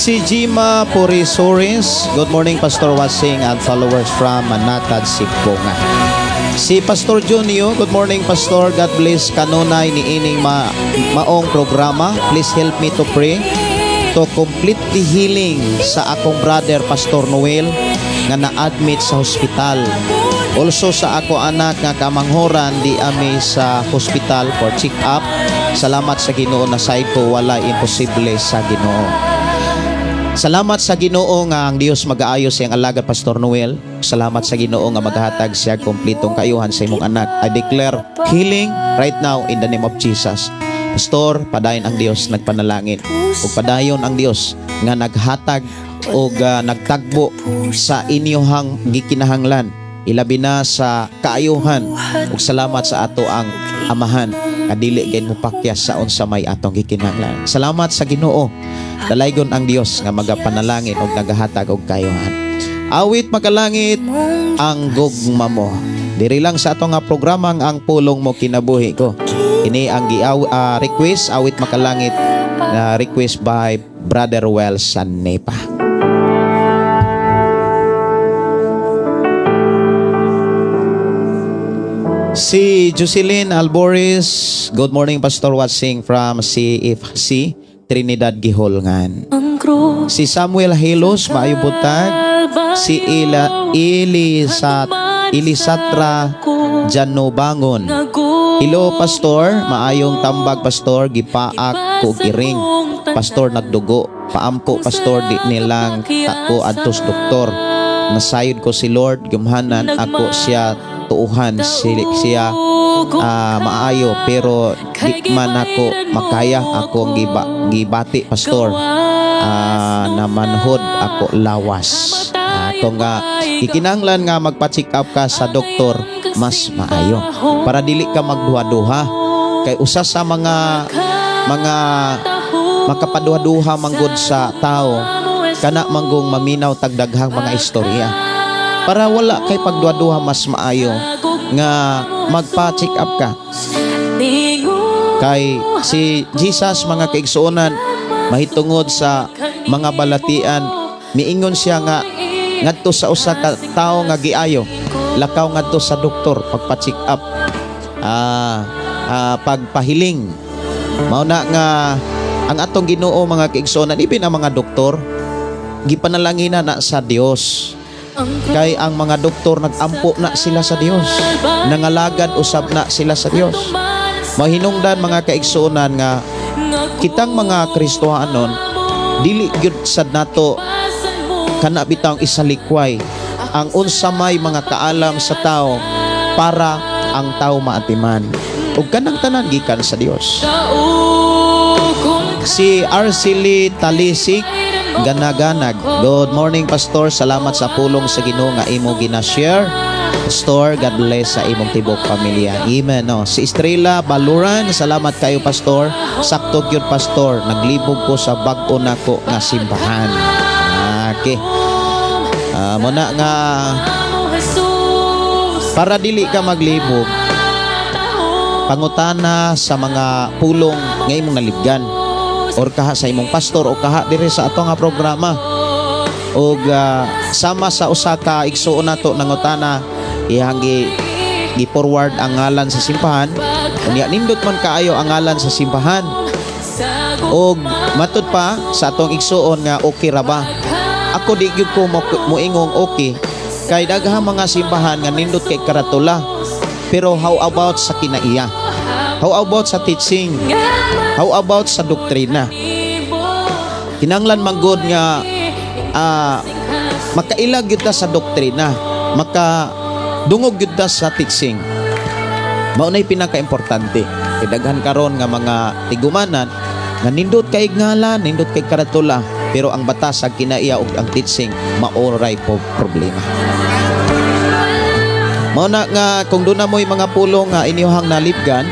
Si Jima Purisoris, good morning Pastor Wasing and followers from Manatad, Sibonga. Si Pastor Junio, good morning Pastor, God bless kanunay ni ining maong programa. Please help me to pray to complete the healing sa akong brother Pastor Noel nga na-admit sa hospital. Also sa ako anak nga kamanghoran di ami sa hospital for check-up. Salamat sa Ginoo na side ko wala imposible sa Ginoo. Salamat sa Ginoo nga ang Dios mag-aayo sa iyang alagad Pastor Noel. Salamat sa Ginoo nga maghatag siya kompletong kaayuhan sa imong anak. I declare healing right now in the name of Jesus. Pastor, padayon ang Dios nagpanalangin ug padayon ang Dios nga naghatag og nagtagbo sa inyohang gikinahanglan. Ilabi na sa kaayuhan ug salamat sa ato ang amahan nga dili gid mo pakyas sa unsa may atong gikinahanglan. Salamat sa Ginoo. Dalaygon ang Dios nga magapanalangin ug nagahatag og kaayuhan. Awit Makalangit, Ang Gugma Mo. Diri lang sa ato nga programang Ang Pulong Mo Kinabuhi Ko. Ini ang request Awit Makalangit na request by Brother Wells Sanepa. Si Jocelyn Alboris, good morning Pastor, watching from CFC Trinidad Giholngan. Si Samuel Hilos, maayong buntag. Si Elisatra Janobangon. Hello Pastor, maayong tambag Pastor, gipaak ko iring. Pastor nagdugo, paampo Pastor, di nilang tako adtos doktor. Nasayod ko si Lord, gumhanan ako siya tuuhan siya maayo pero di man ako makaya ako gibati Pastor, namanhod ako lawas. Kung ikinahanglan nga magpa-check up ka sa doktor, mas maayo para dili ka magduha-duha kay usa sa mga makapaduha-duha manggod sa tao kana manggong maminaw tagdaghang mga istorya. Para wala kay pagduha-duha, mas maayo nga magpa-check up ka. Kay si Jesus mga kaigsuonan mahitungod sa mga balatian, miingon siya nga ngadto sa usa ka tawo nga giayo, lakaw ngadto sa doktor pagpa-check up, pagpahiling. Mao na nga ang atong Ginoo mga kaigsuonan, ibin ang mga doktor gipanalangin na sa Dios. Kay ang mga doktor nagampo na sila sa Dios, nangalagad usab na sila sa Dios. Mahinungdan mga kaigsuonan nga kitang mga Kristohanon dili gyud sad nato kana bitawng isalikway ang unsa may mga kaalam sa tao para ang tao maatiman. Ug kanang tanan gikan sa Dios. Si Arcely Talisik Ganaganag, good morning Pastor, salamat sa pulong sa Ginoo nga imo gina-share. Pastor, God bless sa imong tibok pamilya. Amen. No? Si Estrella Baluran, salamat kayo Pastor. Sakto gyud Pastor, naglibog ko sa bag-o nako nga simbahan. Okay. Muna nga para dili ka maglibog, pangutana sa mga pulong nga imong nalibgan or kaha sa imong pastor o kaha diri sa ato nga programa. Og sama sa usa ka igsuon nato nangutana, iyang gi-forward ang ngalan sa simbahan. Unya nindot man kaayo ang ngalan sa simbahan. Og matud pa sa atong igsuon nga okay ra ba? Ako di gyud ko moingong okay kay daghang mga simbahan nga nindot kay karatula. Pero how about sa kinaiya? How about sa teaching? How about sa doktrina? Kinanglan manggod nga makailag gyud ta sa doktrina, makadungog gyud ta sa teaching. Mao nay pinakaimportante. Kay daghan karon nga mga tigumanan nga nindot kay ngalan, nindot kay karatula, pero ang batas sa kinaiya ug ang teaching maoray po problema. Mao na nga kung doon na mo'y mga pulong nga inyuhang nalibgan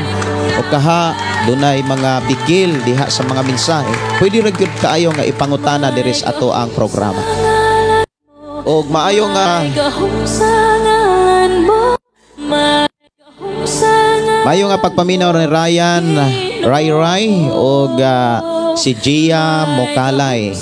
o kaha dunay mga bikil diha sa mga mensahe, pwede ra gyud kaayo nga ipangutana diri sa ato ang programa. Og maayo nga pagpaminaw ni Ryan Rai Rai og si Gia Mokalay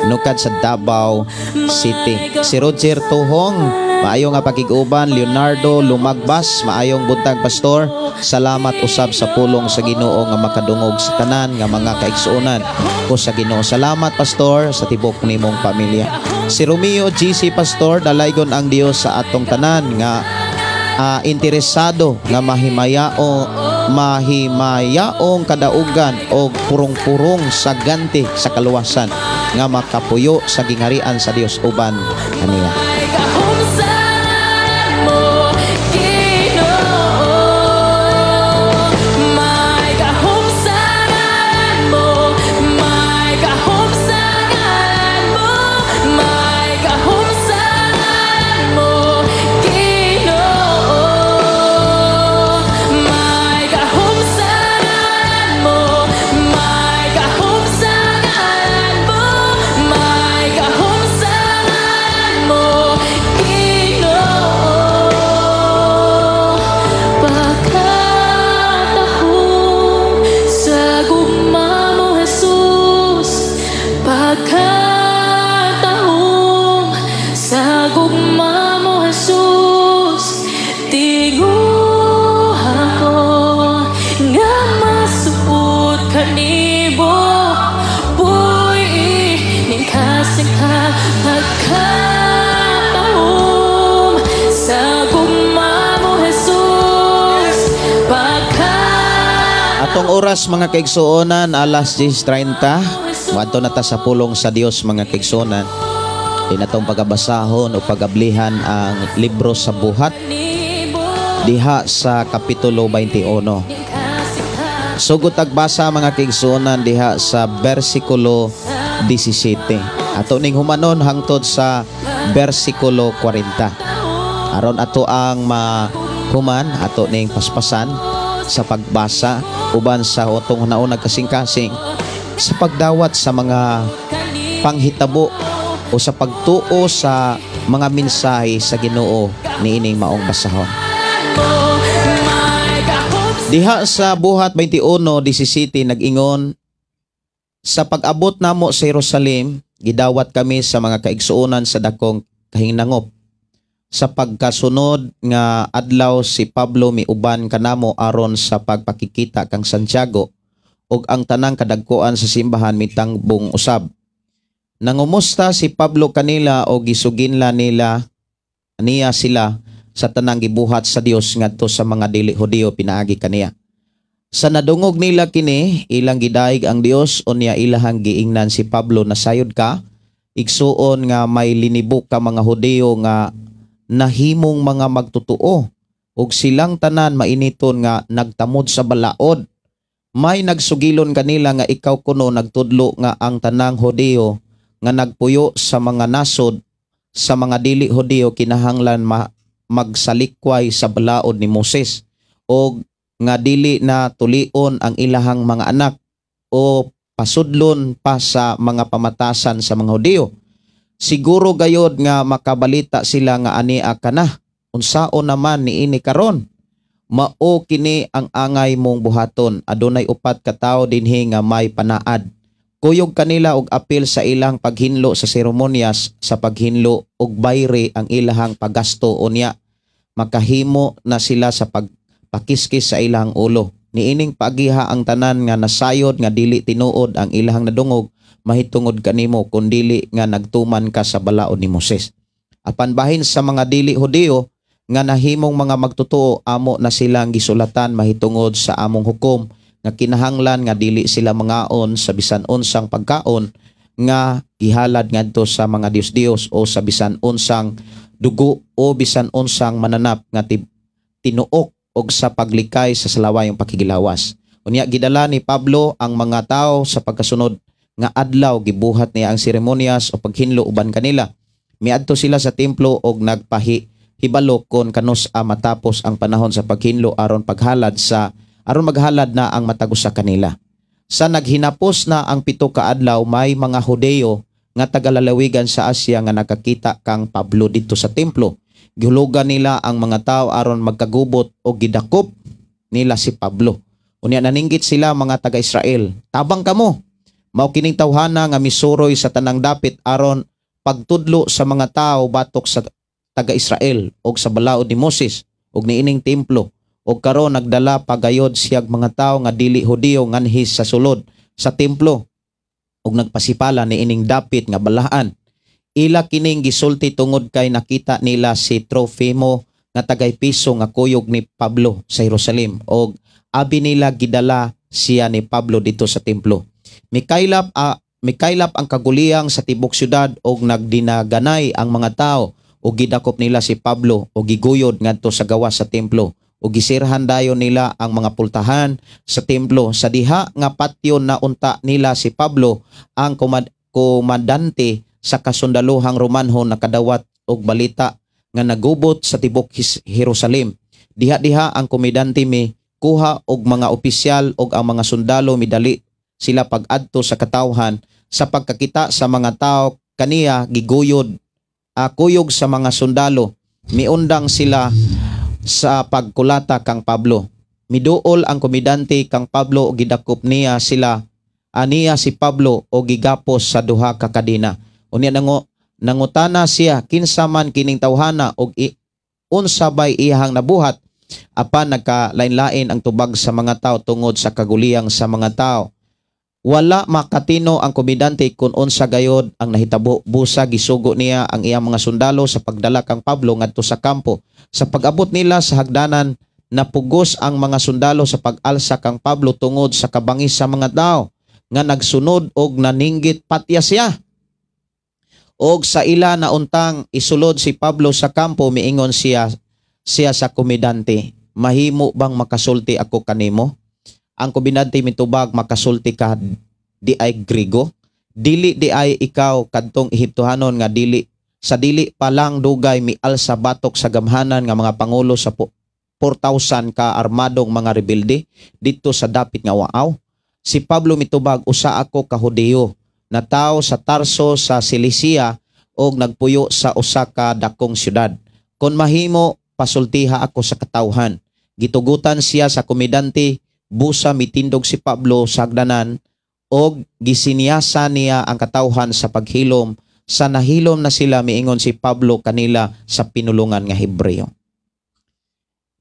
nukad sa Davao City. Si Roger Tuhong, maayo nga pakig-uban. Leonardo Lumagbas, maayong buntag Pastor. Salamat usab sa pulong sa Ginoo nga makadungog sa tanan nga mga kaigsuonan ko sa Ginoo. Salamat Pastor sa tibok nimong pamilya. Si Romeo GC Pastor, dalaygon ang Dios sa atong tanan nga interesado nga mahimayaong kadaugan o purong-purong sa ganti sa kaluwasan nga makapuyo sa gingharian sa Dios uban kaniya. Atong oras, mga kaigsuonan, alas 10:30. Moadto na ta sa pulong sa Dios, mga kaigsuonan. Di natong pagabasahon o pagablihan ang libro sa Buhat diha sa kapitulo 21. Sugod tagbasa, mga kaigsuonan, diha sa bersikulo 17. Ato ning humanon hangtod sa bersikulo 40. Aron ato ang mahuman, ato ning paspasan sa pagbasa uban sa atong hunauna kasing-kasing sa pagdawat sa mga panghitabo o sa pagtuo sa mga mensahe sa Ginoo niining maong basahon. Diha sa Buhat 21:17 nag-ingon, "Sa pag-abot namo sa Jerusalem, gidawat kami sa mga kaigsuonan sa dakong kahinangop. Sa pagkasunod nga adlaw, si Pablo miuban kanamo aron sa pagpakikita kang Santiago, ug ang tanang kadagkoan sa simbahan mitangbong usab. Nangumusta si Pablo kanila o gisuginla nila niya sila sa tanang gibuhat sa Dios ngadto sa mga dili Hudiyo pinaagi kaniya. Sa nadungog nila kini, ilang gidaig ang Dios. Unya ilahang giingnan si Pablo, 'Nasayod ka, igsuon, nga may linibok ka mga Hudiyo nga nahimong mga magtotoo ug silang tanan mainiton nga nagtamod sa balaod. May nagsugilon kanila nga ikaw kuno nagtudlo nga ang tanang Hudiyo nga nagpuyo sa mga nasod sa mga dili Hudiyo kinahanglan magsalikway sa balaod ni Moses og nga dili na tulion ang ilahang mga anak o pasudlon pa sa mga pamatasan sa mga Hudiyo. Siguro gayod nga makabalita sila nga ania ka na. Unsaon naman niini karon? Mao kini ang angay mong buhaton. Adunay upat ka tawo dinhi nga may panaad. Kuyog kanila og apil sa ilang paghinlo sa seremonyas sa paghinlo og bayri ang ilahang paggasto, unya makahimo na sila sa pagpakiskis sa ilang ulo. Niining pagiha ang tanan nga nasayod nga dili tinuod ang ilahang nadungog mahitungod kanimo kun dili nga nagtuman ka sa balaod ni Moses. Apan bahin sa mga dili Hudiyo nga nahimong mga magtotoo, amo na silang gisulatan mahitungod sa among hukom nga kinahanglan nga dili sila mangaon sa bisan unsang pagkaon nga gihalad ngadto sa mga dios-dios o sa bisan unsang dugo o bisan unsang mananap nga tinuok og sa paglikay sa salawayong pakigilawas." Unya gidala ni Pablo ang mga tao. Sa pagkasunod nga adlaw, gibuhat niya ang seremonyas o paghinlo uban kanila. Miadto sila sa templo og nagpahi hibalo kon kanus-a matapos ang panahon sa paghinlo aron maghalad na ang matag usa kanila. Sa naghinapos na ang 7 ka adlaw, may mga Hudeyo nga tagalalawigan sa Asia nga nakakita kang Pablo didto sa templo. Gihulugan nila ang mga tao aron magkagubot o gidakop nila si Pablo. Unya naninggit sila, "Mga taga-Israel, tabang kamo. Mao kining tawhana nga misuroy sa tanang dapit aron pagtudlo sa mga tao batok sa taga-Israel og sa balaod ni Moses ug niining templo. Og karon nagdala pagayod siyag mga tao nga dili Hudiyo nganhi sa sulod sa templo ug nagpasipala niining dapit nga balaan." Ila kining gisulti tungod kay nakita nila si Trofimo nga taga-Epeso nga kuyog ni Pablo sa Jerusalem og abi nila gidala siya ni Pablo didto sa templo. Mikaylap ang kaguliyang sa tibok syudad og nagdinaganay ang mga tao ug gidakop nila si Pablo ug giguyod ngadto sa gawas sa templo ug gisirhan dayon nila ang mga pultahan sa templo. Sa diha nga patio na unta nila si Pablo, ang komandante sa kasundaluhang Romanho nakadawat og balita nga nagubot sa tibok Jerusalem. Diha-diha ang komandante mi kuha og mga opisyal og ang mga sundalo, midali sila pag-adto sa katawhan. Sa pagkakita sa mga tao kaniya, giguyod kuyog sa mga sundalo, miundang sila sa pagkulata kang Pablo. Miduol ang komandante kang Pablo ug gidakop niya sila aniya si Pablo o gigapos sa duha ka kadena. Unya nangutana siya kinsa man kining tawhana og unsa bay iyahang nabuhat. Apan nagkalain-lain ang tubag sa mga tao tungod sa kaguliyang sa mga tao. Wala makatino ang komandante kung unsa gayod ang nahitabo. Busa gisugo niya ang iyang mga sundalo sa pagdala kang Pablo ngadto sa kampo. Sa pag-abot nila sa hagdanan, Napugos ang mga sundalo sa pag-alsa kang Pablo tungod sa kabangis sa mga tao nga nagsunod og naninggit patya siya. Og sa ila na untang isulod si Pablo sa kampo, miingon siya siya sa komandante, "Mahimo bang makasulti ako kanimo?" Ang komandante mitubag, "Makasulti ka di ay Grigo? Dili di ay ikaw kadtong Ehiptohanon nga dili sa dili pa lang dugay mialsa batok sa gamhanan nga mga pangulo sa 4,000 ka armadong mga rebelde didto sa dapit nga waaw?" Si Pablo mitubag, "Usa ako ka Hudiyo, natawo sa Tarso sa Cilicia og nagpuyo sa usa ka dakong syudad. Kon mahimo, pasultiha ako sa katawhan." Gitugutan siya sa komandante. Busa mitindog si Pablo sa hagdanan og gisinyasa niya ang katawhan sa paghilom. Sa nahilom na sila, miingon si Pablo kanila sa pinulungan nga Hebreo.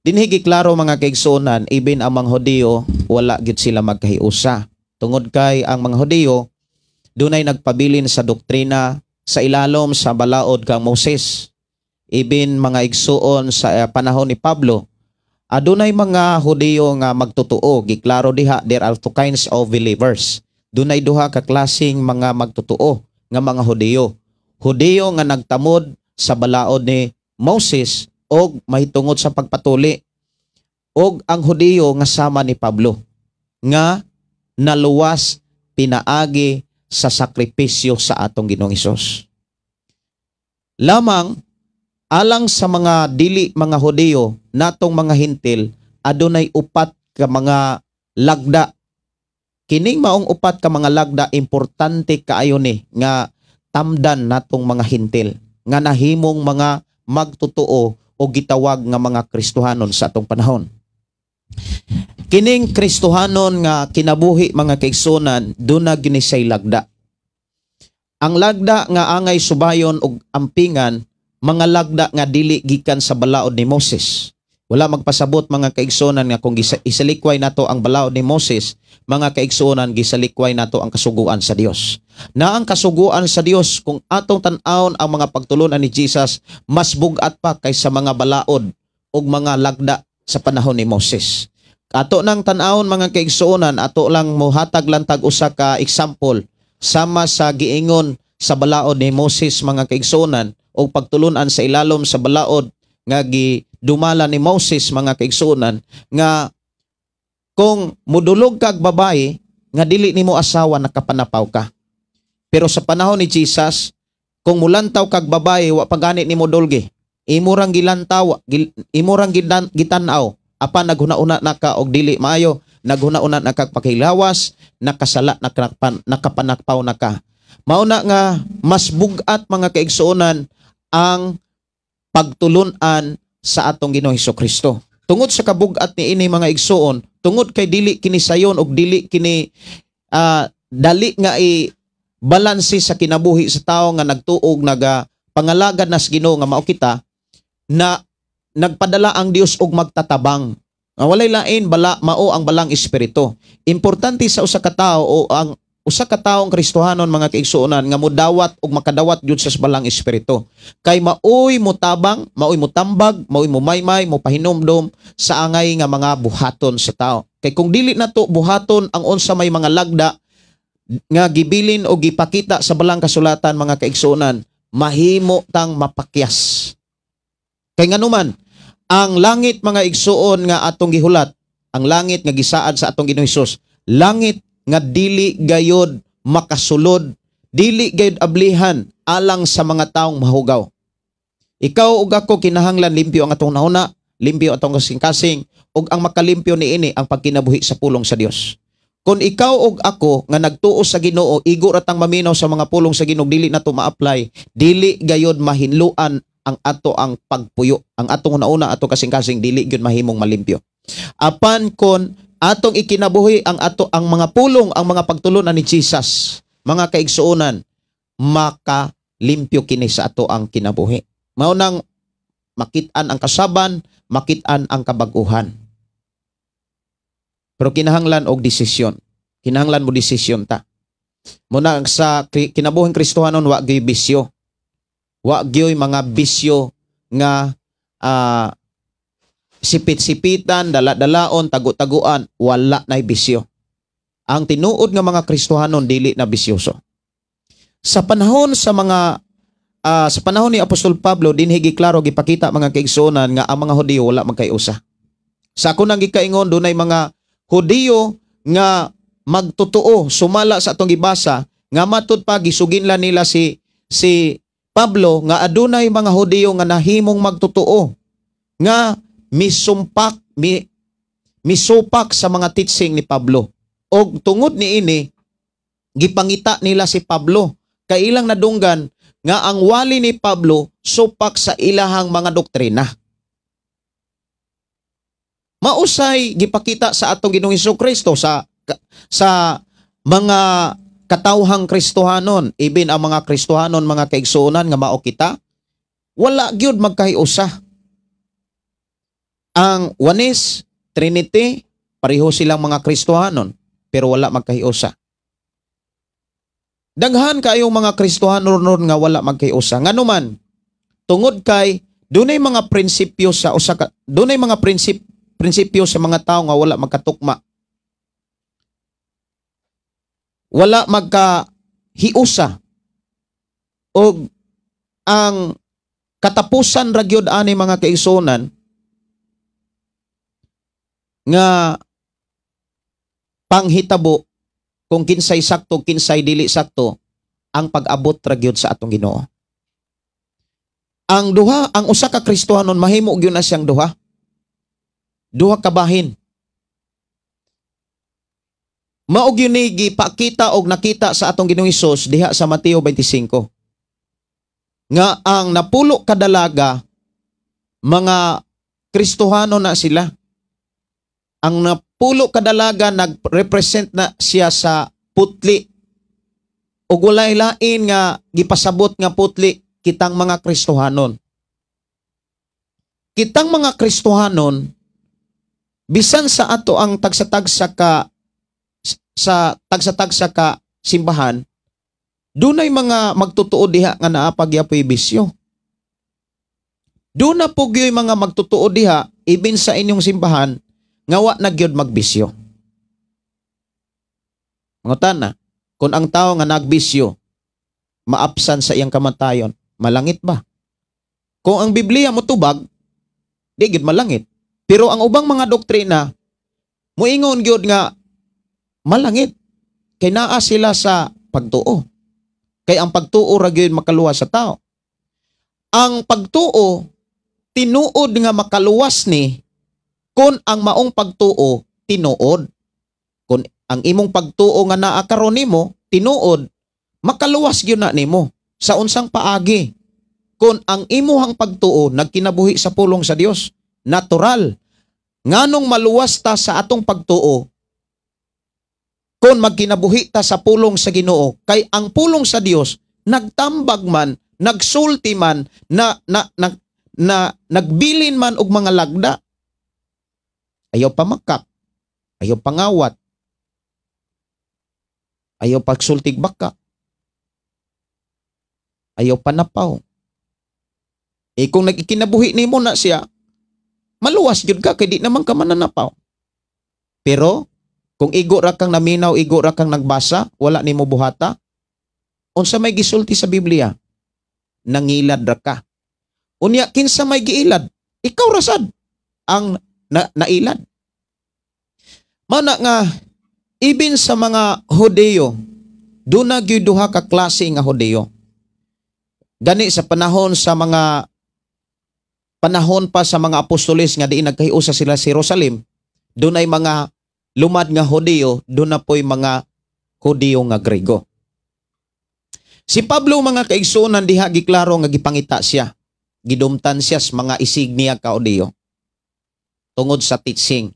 Dinhi giklaro, mga kaigsuonan, even ang mga Hudiyo, wala gyud sila magkahiusa. Tungod kay ang mga Hudiyo dunay nagpabilin sa doktrina sa ilalom sa balaod kang Moses. Even, mga igsuon, sa panahon ni Pablo, adunay mga Hudiyo nga magtotoo. Giklaro diha, there are two kinds of believers. Dunay duha ka klaseng mga magtotoo nga mga Hudiyo. Hudiyo nga nagtamod sa balaod ni Moses og mahitungod sa pagpatuli, og ang Hudiyo nga sama ni Pablo nga naluwas pinaagi sa sakripisyo sa atong Ginoong Hesus. Lamang alang sa mga dili mga Hudiyo natong mga Hentil, adunay upat ka mga lagda. Kining maong upat ka mga lagda, importante kaayo ni nga tamdan natong mga Hentil nga nahimong mga magtotoo o gitawag nga mga Kristohanon sa atong panahon. Kining Kristohanon nga kinabuhi, mga kaigsunan, duna gyud ni siya'y lagda. Ang lagda nga angay subayon og ampingan, mga lagda nga dili gikan sa balaod ni Moses. Wala magpasabot, mga kaigsunan, nga kung isalikway nato ang balaod ni Moses, mga kaigsunan, gisalikway nato ang kasuguan sa Dios. Na ang kasuguan sa Dios, kung atong tan-awon ang mga pagtulunan ni Jesus, mas bugat pa kaysa mga balaod ug mga lagda sa panahon ni Moses. Ato nang tan-awon, mga kaigsuonan, ato lang mohatag lang tag usa ka example sama sa giingon sa balaod ni Moses, mga kaigsuonan, o pagtulunan sa ilalom sa balaod nga gidumala ni Moses, mga kaigsuonan, nga kung mudulog kag babae nga dili nimo asawa, nakapanapaw ka. Pero sa panahon ni Jesus, kung mulantaw kag babae, wa pa gani nimo dulgi. Imo rang gilantaw, imo rang gitan-aw, apan naghuna-una na ka og dili maayo, naghuna-una na kag pakilawas, nakasala, nakapanakpaw na ka. Mao na nga mas bugat, mga kaigsuonan, ang pagtulunan sa atong Ginoong Kristo. Tungod sa kabugat ni ini, mga igsuon, tungod kay dili kini sayon og dili kini dali nga i balanse sa kinabuhi sa tao nga nagtuog naga pangalagad nas Ginoo nga mao kita na nagpadala ang Dios og magtatabang. Nga walay lain bala mao ang Balang Espiritu. Importante sa usa ka tawo o ang usa ka taong Kristohanon, mga kaigsuonan, nga mudawat og makadawat gyud sa Balang Espiritu. Kay maoy motabang, maoy motambag, maoy momaymay, mopahinumdom sa angay nga mga buhaton sa tao. Kay kung dili nato buhaton ang unsa may mga lagda nga gibilin o gipakita sa balang kasulatan, mga kaigsuonan, mahimo tang mapakyas. Kay nganuman, ang langit, mga igsuon, nga atong gihulat, ang langit nga gisaad sa atong Ginoong Hesus, langit nga dili gayod makasulod, dili gayod ablihan alang sa mga taong mahugaw. Ikaw ug ako, kinahanglan limpyo ang atong hunahuna, limpyo atong kasing-kasing, ug ang makalimpyo niini ang pagkinabuhi sa pulong sa Dios. Kung ikaw ug ako nga nagtuo sa Ginoo, igo ra tang maminaw sa mga pulong sa Ginoo, dili nato ma-apply, dili gayod mahinluan ang ato ang pagpuyo, ang atong hunahuna, ato kasing-kasing, dili gyud mahimong malimpyo. Apan kon atong ikinabuhi ang ato ang mga pulong, ang mga pagtulunan ni Jesus, mga kaigsuonan, makalimpyo kini sa ato ang kinabuhi. Mao nang makit-an ang kasaban, makit-an ang kabaguhan. Pero kinahanglan og desisyon. Kinahanglan mo desisyon ta. Muna sa kinabuhing Kristohanon, wa gyud bisyo. Wa gyud mga bisyo nga Sipit-sipitan, dala-dalaon, tago-taguan, wala na'y bisyo. Ang tinuod nga mga Kristohanon dili na bisyoso. Sa panahon ni Apostol Pablo, dinhi giklaro, gipakita, mga kaigsuonan, nga ang mga Hudiyo wala magkaiusa. Sa ako nang gikaingon, dunay mga Hudiyo nga magtotoo sumala sa atong gibasa nga matud pa gisuginlan nila si si Pablo nga adunay mga Hudiyo nga nahimong magtotoo nga misumpak misupak sa mga teaching ni Pablo. Og tungod niini, gipangita nila si Pablo kay ilang nadunggan nga ang wali ni Pablo supak sa ilahang mga doktrina. Mausay gipakita sa atong Ginoong Kristo sa mga katawhang Kristohanon, even ang mga Kristohanon, mga kaigsuonan, nga mao kita, wala gyud magkahiusa. Ang Oneness, Trinity, pareho silang mga Kristohanon, pero wala magkahiusa. Daghan kaayong mga Kristohanon ron nga wala magkahiusa. Ngano man, tungod kay dunay mga prinsipyo sa mga tao nga wala magkatukma. Wala magkahiusa. Og ang katapusan ra gyud ani, mga kaigsuonan, nga panghitabo kung kinsay sakto, kinsay dili sakto, ang pag-abot ra gyud sa atong Ginoo. Ang duha, ang usa ka Kristohanon mahimo gyud na siyang duha. Duha ka bahin. Mao gyud ni gipakita og nakita sa atong Ginoong Hesus diha sa Mateo 25. Nga ang 10 ka dalaga, mga Kristohano na sila. Ang 10 ka dalaga nag-represent na siya sa putli. Ug walay lain nga gipasabot nga putli kitang mga Kristohanon. Kitang mga Kristohanon, bisan sa ato ang tagsa-tagsa ka simbahan, dunay mga magtotoo diha nga naa pa gyapoy bisyo. Duna po gyoy mga magtotoo diha even sa inyong simbahan nga wa na gyud magbisyo. Mangutana, kung ang tao nga nagbisyo maapsan sa iyang kamatayon, malangit ba? Kung ang Biblia motubag, di gyud malangit. Pero ang ubang mga doktrina muingon gyud nga malangit kay naa sila sa pagtuo. Kay ang pagtuo ra gyud makaluwas sa tao. Ang pagtuo, tinuod nga makaluwas ni kung ang maong pagtuo tinuod. Kung ang imong pagtuo nga naa karon nimo tinuod, makaluwas gyud na nimo sa unsang paagi. Kung ang imuhang pagtuo nagkinabuhi sa pulong sa Dios, natural. Nganong maluwas ta sa atong pagtuo kung magkinabuhi ta sa pulong sa Ginoo? Kay ang pulong sa Dios nagtambag man, nagsulti man, na nagbilin man og mga lagda. Ayaw pamakak, ayaw pangawat, ayaw pagsultig baka, ayaw panapaw. Eh kung nagkinabuhi nimo na siya, maluwas gyud ka kay di naman ka mananapaw. Pero kung igo ra kang naminaw, igo ra kang nagbasa, wala nimo buhata, unsa may gisulti sa Biblia? Nangilad ra ka. Unya kinsa may giilad? Ikaw ra sad ang nailad. Mana nga even sa mga Hudiyo, duna gyud duha ka klase nga Hudiyo. Gani sa panahon sa mga panahon pa sa mga apostoles nga diin nagkahiusa sila sa Jerusalem, dunay mga lumad nga Hudiyo, duna po'y mga Hudiyo nga Grego. Si Pablo, mga kaigsuonan, diha giklaro nga gipangita siya. Gidumtan siya sa mga isig niya ka Hudiyo tungod sa teaching.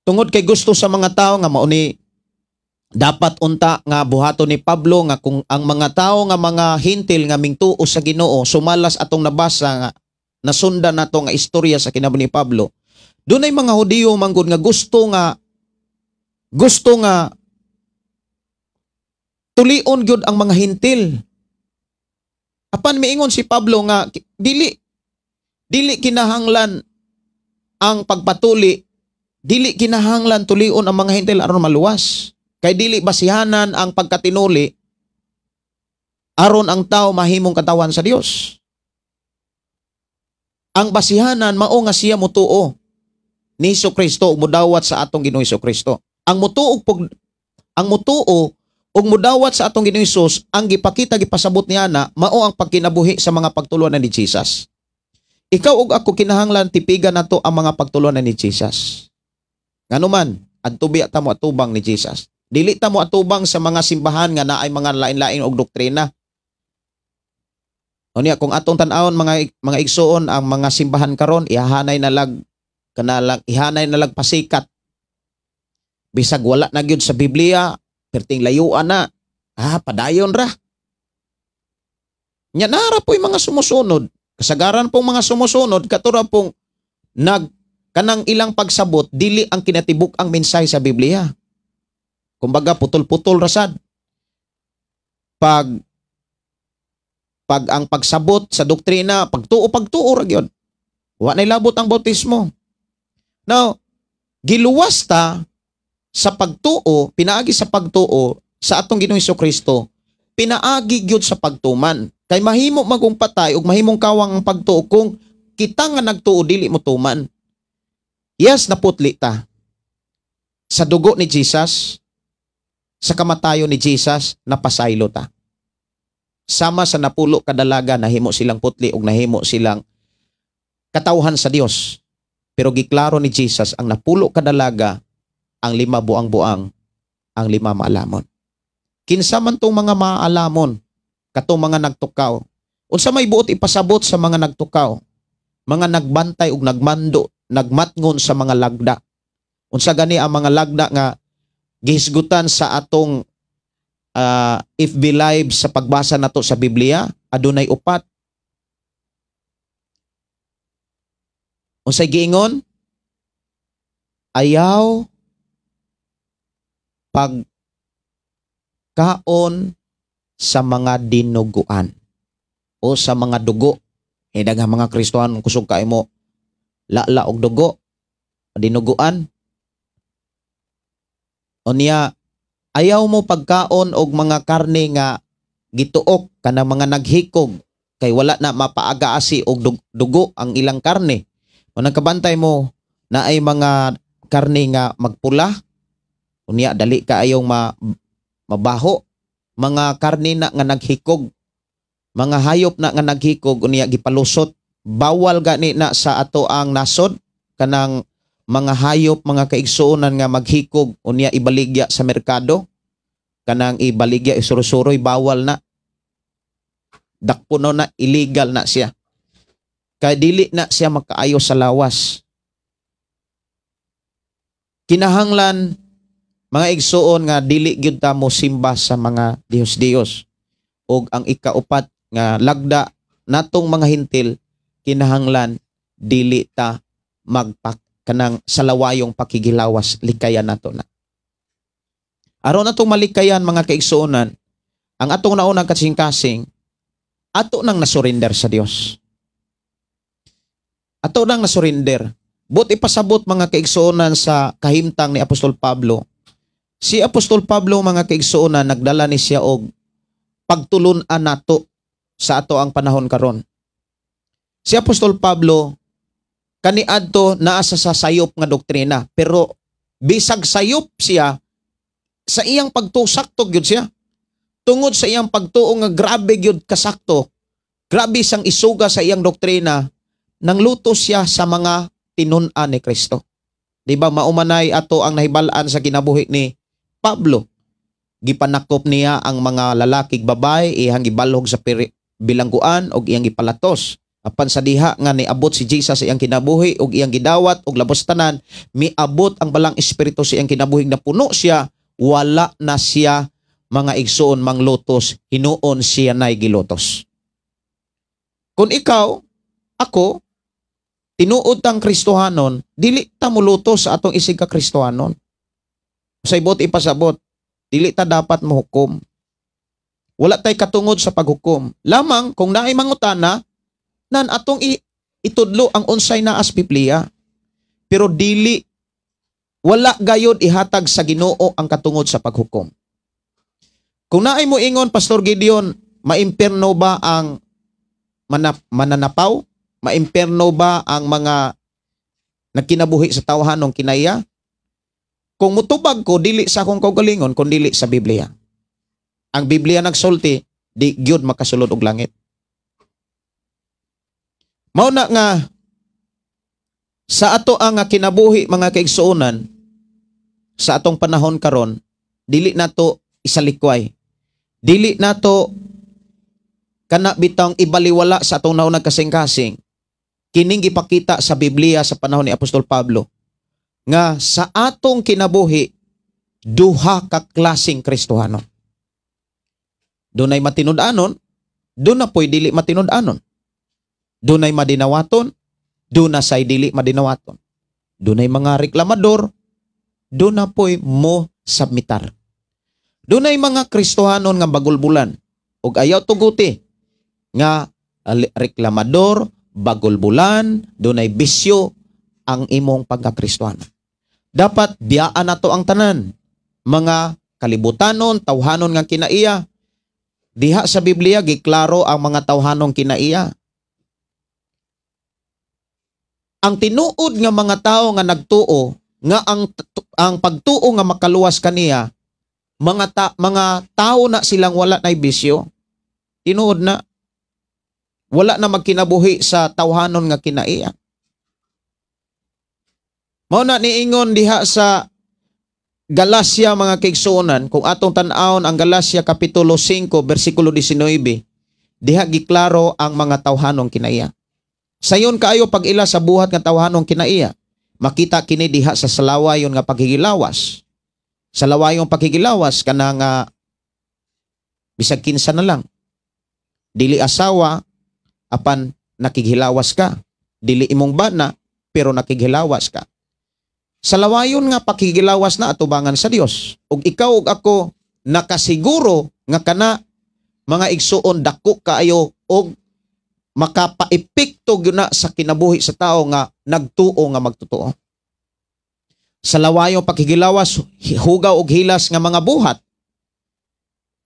Tungod kay gusto sa mga tao nga mauni dapat unta nga buhaton ni Pablo nga kung ang mga tao nga mga Hentil nga mingtuo sa Ginoo, sumalas atong nabasa nga nasundan nato nga istorya sa kinabuhi ni Pablo. Dunay mga Hudiyo manggod nga gusto nga tulion gyud ang mga Hentil. Apan miingon si Pablo nga dili dili kinahanglan. Ang pagpatuli, dili kinahanglan tulion ang mga Hentil aron maluwas. Kay dili basihanan ang pagkatinuli aron ang tao mahimong katawan sa Dios. Ang basihanan mao nga siya mutuo ni Hesus Kristo ug mudawat sa atong Ginoong Hesus Kristo. Ang mutuo ug mudawat sa atong Ginoong Hesus, ang gipakita, gipasabot niya na mao ang pagkinabuhi sa mga pagtulunan ni Jesus. Ikaw ug ako, kinahanglan tipigan nato ang mga pagtulunan ni Jesus. Nganuman, adto biya ta mo atubang ni Jesus. Dili ta mo atubang sa mga simbahan nga naay mga lain-lain og doktrina. Unya, kung atong tan-awon, mga igsuon, ang mga simbahan karon, ihahanay na lag kanalang ihanay na lag pasikat. Bisag wala na gyud sa Biblia, perting layuan na. Ah, padayon ra. Nya nara po'y mga sumusunod. Kasagaran pong mga sumusunod, katura pong nag kanang ilang pagsabot dili ang kinatibuk ang mensahe sa Biblia. Kumbaga putol-putol rasad. Pag ang pagsabot sa doktrina, pagtuo, pagtuo ra gyud. Wa nay labot ang bautismo. Now, giluwas ta sa pagtuo, pinaagi sa pagtuo sa atong Ginoong Kristo, pinaagi gyud sa pagtuman. Kay mahimo magong patay ug mahimong kawang ang pagtuo kung kita nga nagtuo dili mo tuman. Yes, naputli ta. Sa dugo ni Jesus, sa kamatayon ni Jesus, napasaylo ta. Sama sa 10 ka dalaga, nahimo silang putli ug nahimo silang katawhan sa Dios. Pero giklaro ni Jesus ang 10 ka dalaga, ang 5 buang-buang, ang 5 maalamon. Kinsa man tong mga maalamon, katong mga nagtukaw. Unsa may buot ipasabot sa mga nagtukaw? Mga nagbantay ug nagmando, nagmatngon sa mga lagda. Unsa gani ang mga lagda nga gihisgutan sa atong FB Live sa pagbasa nato sa Biblia? Adunay 4. Unsay giingon? Ayaw pagkaon sa mga dinuguan o sa mga dugo. Eh, daghang mga Kristohan kusog kay mo lala og dugo, dinuguan. Unya, ayaw mo pagkaon og mga karne nga gituok kanang mga naghikog kay wala na mapaagaasi og dugo ang ilang karne. O nagkabantay mo na ay mga karne nga magpula, unya dali kaayong mabaho, mga karne na nga naghikog, mga hayop na nga naghikog, unya gipalusot. Bawal gani na sa ato ang nasod kanang mga hayop, mga kaigsuonan nga maghikog, unya ibaligya sa merkado, kanang ibaligya isurusuroy, bawal na. Dakpuno na, illegal na siya. Kay dili na siya makaayo sa lawas. Kinahanglan mga igsuon nga dili gyud ta mo simba sa mga diyos-diyos. Og ang ikaupat nga lagda natong mga Hintil, kinahanglan dili ta magpak kanang salawayong pakigilawas, likayan nato na. Aron atong malikayan, mga kaigsuonan, ang atong naunang kasing-kasing, ato nang nasurrender sa Dios. Ato nang nasurrender. But ipasabot, mga kaigsuonan, sa kahimtang ni Apostol Pablo. Si Apostol Pablo, mga kaigsuonan, nagdala ni siya og pagtulun-an nato sa ato ang panahon karon. Si Apostol Pablo kaniadto naa sa sayop nga doktrina, pero bisag sayop siya, sa iyang pagtuo sakto gyud siya. Tungod sa iyang pagtuo nga grabe gyud kasakto, grabe siyang isuga sa iyang doktrina, nangluto siya sa mga tinun-an ni Kristo. Di ba maumanay ato ang nahibal-an sa kinabuhi ni Pablo? Gipanakop niya ang mga lalaki babae, iyang gibalhog sa bilangguan og iyang gipalatos. Apan sa diha nga niabot si Jesus sa iyang kinabuhi og iyang gidawat og labos tanan, miabot ang balang espiritu sa iyang kinabuhi, na puno siya, wala na siya, mga igsuon, manglutos, hinuon siya nay gilutos. Kung ikaw, ako, tinuod tang Kristohanon, dili ta mulutos sa atong isig ka Kristohanon. Sa ibot ipasabot, dili ta dapat mohukom. Wala tay katungod sa paghukom. Lamang kung naay mangutana, nan atong itudlo ang unsay naa sa Biblia. Pero dili, wala gayod ihatag sa Ginoo ang katungod sa paghukom. Kung naay mo ingon, "Pastor Gideon, maimpierno ba ang mananapaw? Maimpierno ba ang mga nagkinabuhi sa tawhanong kinaiya?" Kung mutubag ko, dili sa akong kaugalingon, kun dili sa Biblia. Ang Biblia nagsulti, di gyud makasulod og langit. Mao na nga sa ato ang kinabuhi, mga kaigsuonan, sa atong panahon karon, dili nato isalikway. Dili nato kana bitang ibaliwala sa atong naunang kasing-kasing. Kining gipakita sa Biblia sa panahon ni Apostol Pablo nga sa atong kinabuhi, duha ka klaseng Kristohano. Dunay matinud-anon, duna po'y dili matinud-anon. Dunay madinawaton, duna say dili madinawaton. Dunay mga reklamador, duna po'y mo submitar. Dunay mga Kristohanon nga bagulbulan ug ayaw tuguti nga reklamador, bagulbulan, dunay bisyo ang imong pagkakristohano. Dapat biyaan nato ang tanan. Mga kalibutanon, tawhanon nga kinaiya. Diha sa Biblia giklaro ang mga tawhanong kinaiya. Ang tinuod nga mga tao nga nagtuo nga ang pagtuo nga makaluwas kaniya, mga tao na silang wala nay bisyo. Tinuod na wala na magkinabuhi sa tawhanon nga kinaiya. Mao na niingon diha sa Galacia, mga kaigsuonan, kung atong tan-awon ang Galacia kapitulo 5 bersikulo 19, diha giklaro ang mga tawhanong kinaiya. Sayon kaayo pag-ila sa buhat nga tawhanong kinaiya. Makita kini diha sa salawayon nga paghigilawas. Sa lawayong paghigilawas kana nga bisag kinsa na lang. Dili asawa apan nakighilawas ka. Dili imong bana pero nakighilawas ka. Sa lawayon nga pakigilawas na atubangan sa Dios. Ug ikaw ug ako nakasiguro nga kana, mga igsuon, dako kaayo og makapaepekto gyud na sa kinabuhi sa tao nga nagtuo nga magtotoo. Sa lawayong pakigilawas, hugaw og hilas nga mga buhat.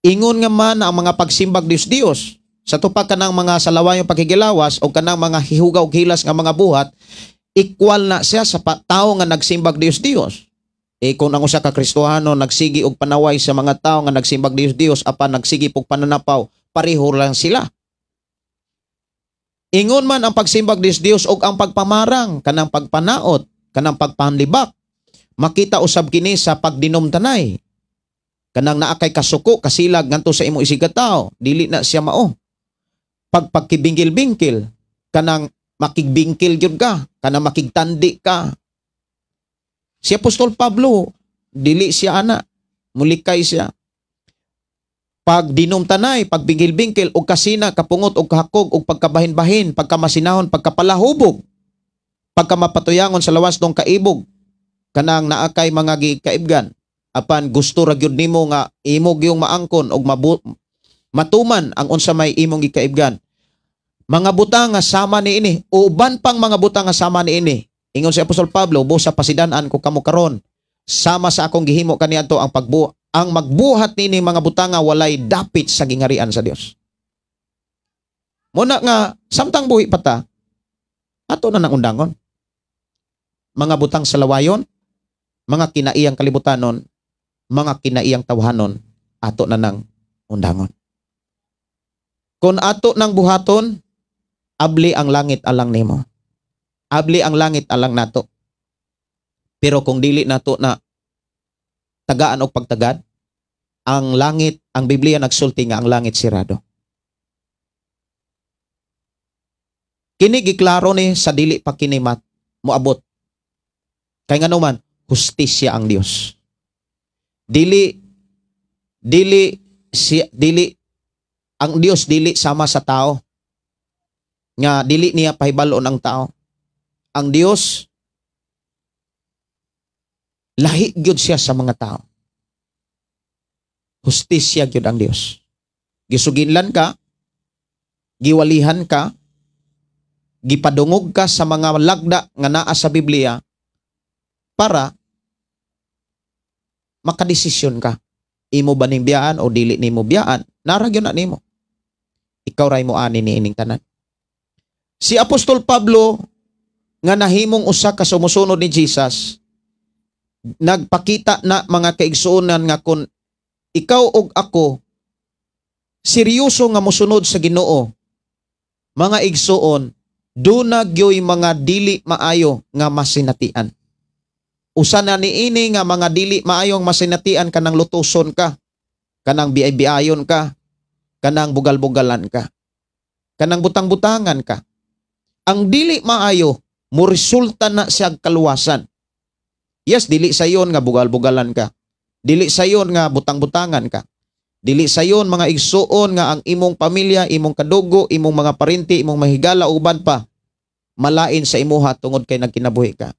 Ingon nga man ang mga pagsimbag Dios Dios sa tupak kanang mga sa lawayong pakigilawas o kanang mga hihugaw og hilas nga mga buhat, equal na siya sa tao nga nagsimbag Dios Dios. Eh kung ang usa ka Kristohano nagsigi og panaway sa mga tao nga nagsimbag Dios Dios apan nagsigi pog pananapaw, pareho lang sila. Ingon man ang pagsimbag Dios Dios og ang pagpamarang, kanang pagpanaot, kanang pagpanlibak. Makita usab kini sa pagdinomtanay. Kanang naa kay kasuko, kasilag ngadto sa imong isigkatawo, dili na siya mao. Pagpagkibingkil-bingkil, kanang makigbingkil gyud ka, kanang makigtandi ka. Si Apostol Pablo, dili siya ana, mulikay siya. Pag dinumtanay, pagbingkil-bingkil, og kasina, kapungot, og kahakog, og pagkabahin-bahin, pagkamasinahon, pagkapalahubog, pagkamapatuyangon sa lawas dong kaibog, kanang naa kay mga gikaibgan, apan gusto ra gyud nimo nga imo gyung maangkon og matuman ang unsa may imong gikaibgan. Mga butang nga sama niini, uban pang mga butang nga sama niini. Ingon si Apostol Pablo, "Busa pasidan-an ko kamo karon. Sama sa akong gihimo kaniadto, ang magbuhat niini mga butang nga walay dapit sa gingarian sa Dios." Muna nga samtang buhi pa ta, ato na nang undangon. Mga butang sa lawayon, mga kinaiyang kalibutanon, mga kinaiyang tawhanon, ato na nang undangon. Kung ato nang buhaton, abli ang langit alang nimo. Abli ang langit alang nato. Pero kung dili nato na tagaan og pagtagad, ang langit, ang Biblia nagsulti nga ang langit sirado. Kini giklaro ni sa dili pa kini moabot. Kay ngano man, hustisya ang Dios. Dili dili si dili ang Dios dili sama sa tao nga dili niya pahibaloon ang tao. Ang Dios, lahi gyud siya sa mga tao. Hustisya gyud ang Dios. Gisuginlan ka, giwalihan ka, gipadungog ka sa mga lagda nga naa sa Biblia. Para makadesisyon ka. Imo ba ning biyaan o dili nimo biyaan, nara gyud na nimo. Ikaw ray mo ani ni ining tanan. Si Apostol Pablo nga nahimong usa ka sumusunod ni Jesus, nagpakita na, mga kaigsuonan, nga kun ikaw ug ako seryoso nga mosunod sa Ginoo, mga igsuon, duna gyoy mga dili maayo nga masinatian. Usa na niini nga mga dili maayong masinatian, kanang lutuson ka, kanang biay-biayon ka, kanang bugal-bugalan ka, kanang butang-butangan ka. Ang dili maayo, mo resulta na siya kaluwasan. Yes, dili sayon nga bugal-bugalan ka. Dili sayon nga butang-butangan ka. Dili sayon, mga igsuon, nga ang imong pamilya, imong kadugo, imong mga parinti, imong mahigala, uban pa malain sa imuha tungod kay nagkinabuhi ka.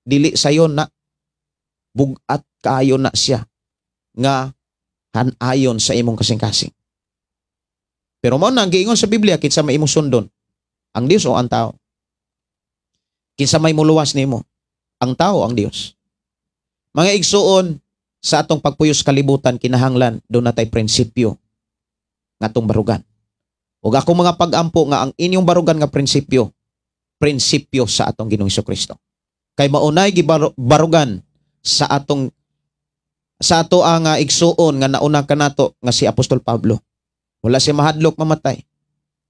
Dili sayon na, bugat kaayo na siya nga hanayon sa imong kasing-kasing. Pero mao na ang giingon sa Biblia, kinsa may imong sundon? Ang Dios o ang tao? Kinsa may muluwas nimo? Ang tao, ang Dios? Mga igsuon, sa atong pagpuyos kalibutan, kinahanglan duna tay prinsipyo nga atong barugan. Ug ako mga pag-ampo nga ang inyong barugan nga prinsipyo, prinsipyo sa atong Ginoong Kristo. Kay maunay gibarugan sa ato ang igsuon nga nauna kanato nga si Apostol Pablo. Wala siya mahadlok mamatay.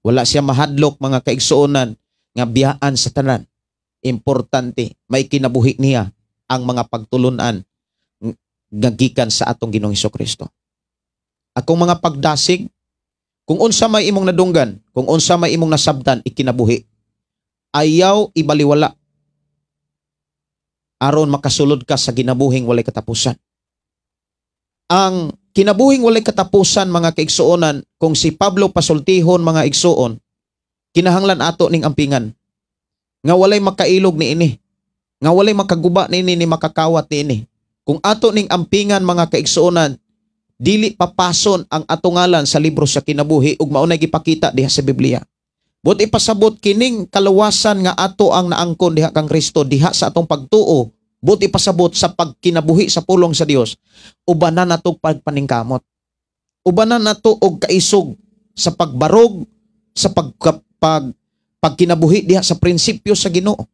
Wala siya mahadlok, mga kaigsuonan, nga biyaan sa tanan. Importante, may kinabuhi niya ang mga pagtulunan nga gikan sa atong Ginoong Kristo. Akong mga pagdasig, kung unsa may imong nadunggan, kung unsa may imong nasabtan, ikinabuhi. Ayaw ibaliwala aron makasulod ka sa ginabuhing walay katapusan. Ang kinabuhing walay katapusan, mga kaigsuonan, kung si Pablo pasultihon, mga igsuon, kinahanglan ato ning ampingan nga walay makailog ni ini, nga walay makaguba ni ini, ni makakawat ni ini. Kung ato ning ampingan, mga kaigsuonan, dili papason ang ato ngalan sa libro sa kinabuhi ug maunay gipakita diha sa Biblia. But ipasabot kining kaluwasan nga ato ang naangkon diha kang Kristo, diha sa atong pagtuo, but ipasabot sa pagkinabuhi sa pulong sa Dios, ubanan nato pagpaningkamot. Ubanan nato og kaisog sa pagbarog sa pagkinabuhi diha sa prinsipyo sa Ginoo.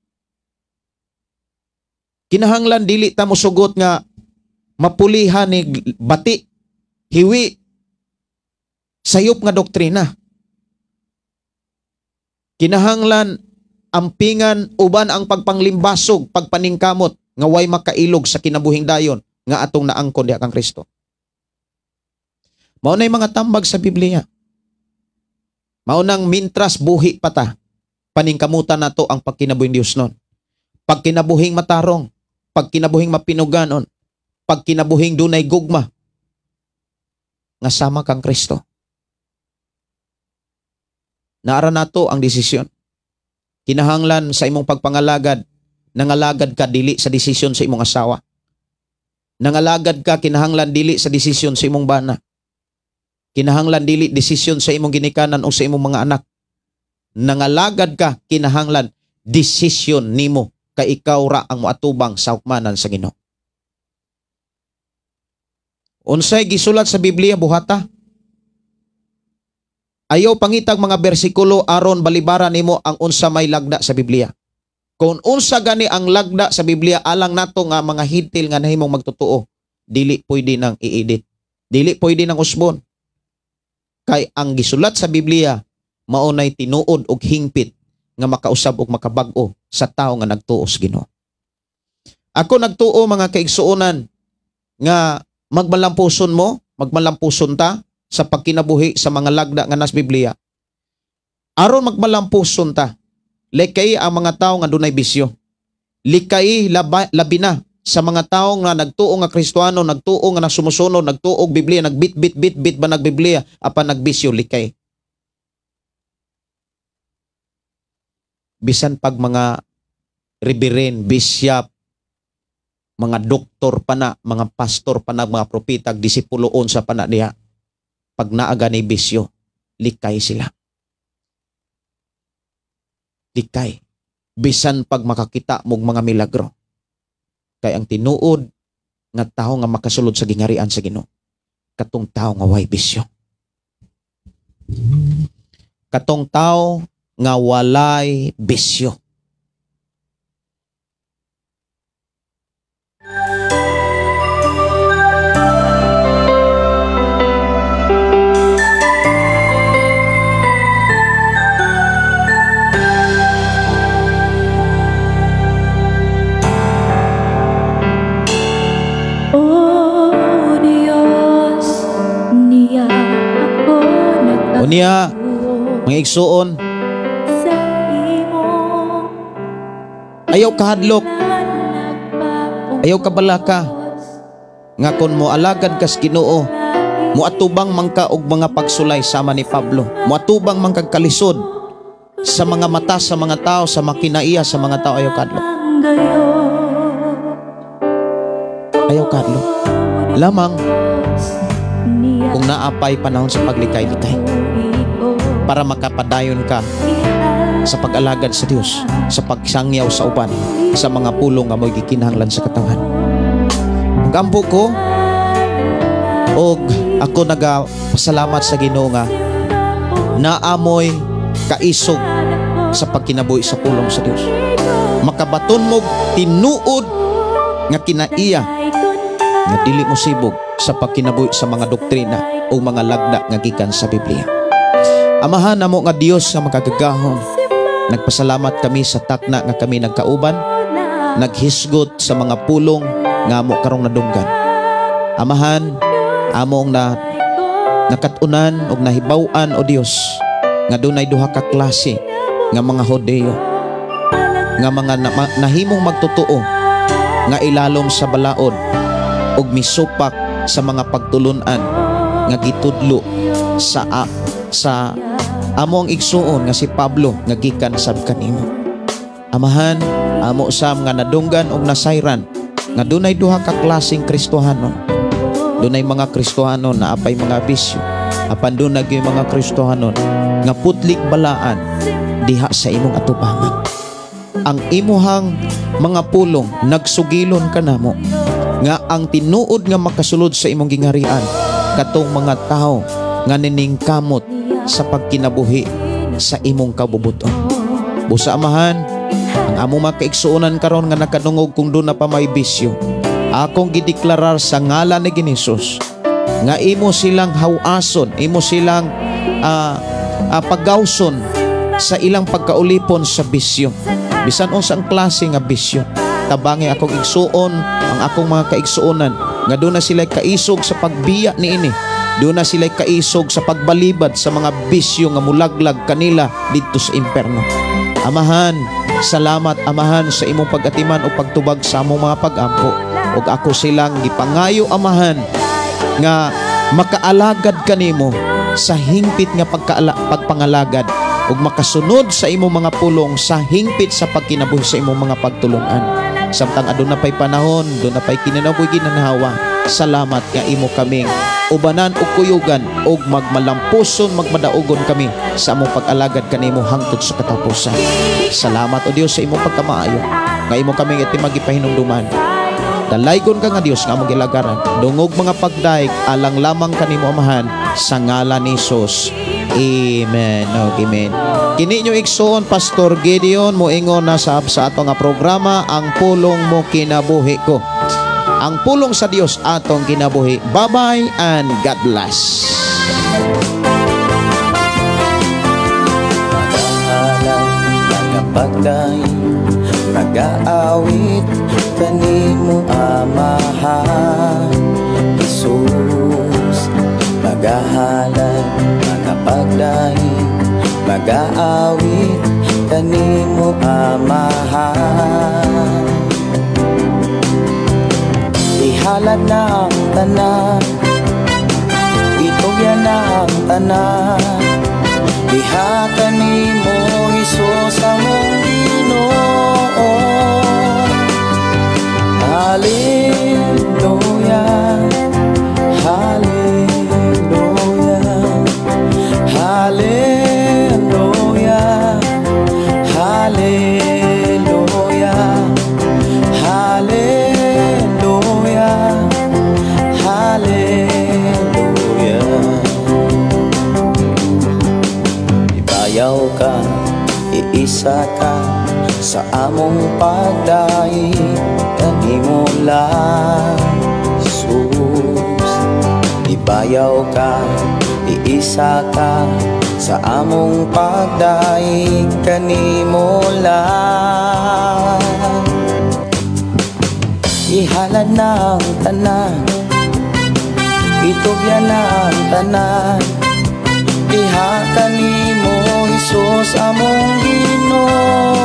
Kinahanglan dili ta mosugot nga mapulihan ni bati, hiwi, sayop nga doktrina. Kinahanglan ampingan uban ang pagpanglimbasog, pagpaningkamot nga way makailog sa kinabuhing dayon nga atong naangkon diha kang Kristo. Mao nay mga tambag sa Biblia. Mao nang mintras buhi pa ta, paningkamutan nato ang pagkinabuhing Dios nun. Pagkinabuhing matarong, pagkinabuhing mapinuganon, pagkinabuhing dunay gugma nga sama kang Kristo. Naara nato ang desisyon. Kinahanglan sa imong pagpangalagad, nangalagad ka dili sa desisyon sa imong asawa. Nangalagad ka, kinahanglan dili sa desisyon sa imong bana. Kinahanglan dili desisyon sa imong ginikanan o sa imong mga anak. Nangalagad ka, kinahanglan desisyon nimo kay ikaw ra ang moatubang sa hukmanan sa Ginoo. Unsay gisulat sa Biblia, buhata? Ayaw pangitag mga bersikulo aron balibara nimo ang unsa may lagda sa Biblia. Kung unsa gani ang lagda sa Biblia alang nato nga mga hitil nga nahimong magtotoo, dili pwede nang i-edit. Dili pwede nang usbon. Kay ang gisulat sa Biblia mao nay tinuod og hingpit nga makausab og makabag-o sa tawo nga nagtuo sa Ginoo. Ako nagtuo, mga kaigsuonan, nga magmalampuson mo, magmalampuson ta sa pagkinabuhi sa mga lagda nga nas Biblia. Aron magmalampuson ta, likay ang mga tao nga dunay bisyo. Likay labi na sa mga tao nga nagtuo nga Kristoano, nagtuo nga nasumusunod, nagtuo og Biblia, nagbit bit bit bit ba nagbiblia apan nagbisyo, likay. Bisan pag mga reverend, bishop, mga doktor pa na, mga pastor pa na, mga propeta, disipuloon sa pana diha. Pag naaga ni bisyo, likay sila. Likay. Bisan pag makakita mog mga milagro. Kay ang tinuod nga tawo nga makasulod sa gingarian sa Ginoo, katong tawo nga way bisyo. Katong tawo nga walay bisyo. Unya, mga igsuon, ayaw kahadlok, ayaw kabalaka, nga kon mo alagad kas Ginoo, muatubang man ka og mga pagsulay sama ni Pablo, muatubang man kag kalisod sa mga mata sa mga tao, sa makinaiya sa mga tao, ayaw kahadlok. Ayaw kahadlok. Lamang kung naapay panahon sa paglikay-likay para makapadayon ka sa pag-alagad sa Dios, sa pagsangyaw sa uban, sa mga pulong nga mo'y gikinahanglan sa katawan. Gampo ko og ako nagapasalamat sa Ginoo nga naamoy kaisog sa pagkinabuhi sa pulong sa Dios. Makabaton mo tinuod nga kinaiya nga dili mo sibog sa pagkinabuhi sa mga doktrina o mga lagda nga gikan sa Biblia. Amahan namo nga Dios nga makagagahom, nagpasalamat kami sa takna nga kami nagkauban, naghisgot sa mga pulong nga amo karong nadunggan. Amahan, among na nakat-unan og nahibaw-an o Dios nga dunay duha ka klase nga mga Hodeo, nga mga nahimong magtotoo nga ilalom sa balaod og misupak sa mga pagtulunan nga gitudlo sa sa amo ang igsuon nga si Pablo nga gikan sab kanimo. Amahan, amo sam nga nadunggan og nasayran nga dunay duha ka klaseng Kristohanon. Dunay mga Kristohanon na apay mga bisyo, apan dunay gyud mga Kristohanon nga putlik balaan diha sa imong atubangan. Ang imuhang mga pulong nagsugilon kanamo nga ang tinuod nga makasulod sa imong gingarian katong mga tawo nga niningkamot sa pagkinabuhi sa imong kabubuton. Busa Amahan, ang among mga kaigsuonan karon nga nakadungog kung doon na pa may bisyo, akong gideklarar sa ngalan ni Hesus nga imo silang hawason, imo silang paggawson sa ilang pagkaulipon sa bisyo. Bisan unsa ang klase nga bisyo, tabangi akong igsuon ang akong mga kaigsuonan nga doon na sila kaisog sa pagbiya niini. Doon na sila'y kaisog sa pagbalibad sa mga bisyo nga mulaglag kanila didto sa imperno. Amahan, salamat Amahan sa imong pag-atiman o pagtubag sa among mga pag-ampo. Ug ako silang gipangayo Amahan nga makaalagad kanimo sa hingpit nga pagpangalagad ug makasunod sa imong mga pulong sa hingpit sa pagkinabuhi sa imong mga pagtulun-an. Samtang aduna pay panahon, aduna pay kininabuhi ginhawa, salamat nga imo kaming ubanan og kuyugan og magmalampuson, magmadaugon kami sa among pag-alagad kanimo hangtod sa katapusan. Salamat o Dios sa imong pagkamaayo nga imo kaming itimag ipahinumduman. Dalaygon ka nga Dios nga among gilagaran. Dungog mga pagdaig alang lamang kanimo Amahan sa ngalan ni Hesus. Amen. Og amen. Kini inyo igsoon Pastor Gideon moingon na sa ato nga programa Ang Pulong Mo Kinabuhi Ko. Ang pulong sa Dios atong kinabuhi. Bye-bye and God bless. Pagday, nag-aawit kanimo Amahan Jesus. Magahalad, magapagday, mag-aawit kanimo Amahan. Ihalad na ang tanan, itugyan na ang tanan, diha kanimo Hesus among Ginoo. Hallelujah, hallelujah, hallelujah, hallelujah, hallelujah. pagdaig kanimo lang, Jesus. Ibayaw ka, iisa ka sa among pagdaig kanimo lang. Ihalad na ang tanan, itugyan na ang tanan diha kanimo, Hesus among Ginoo.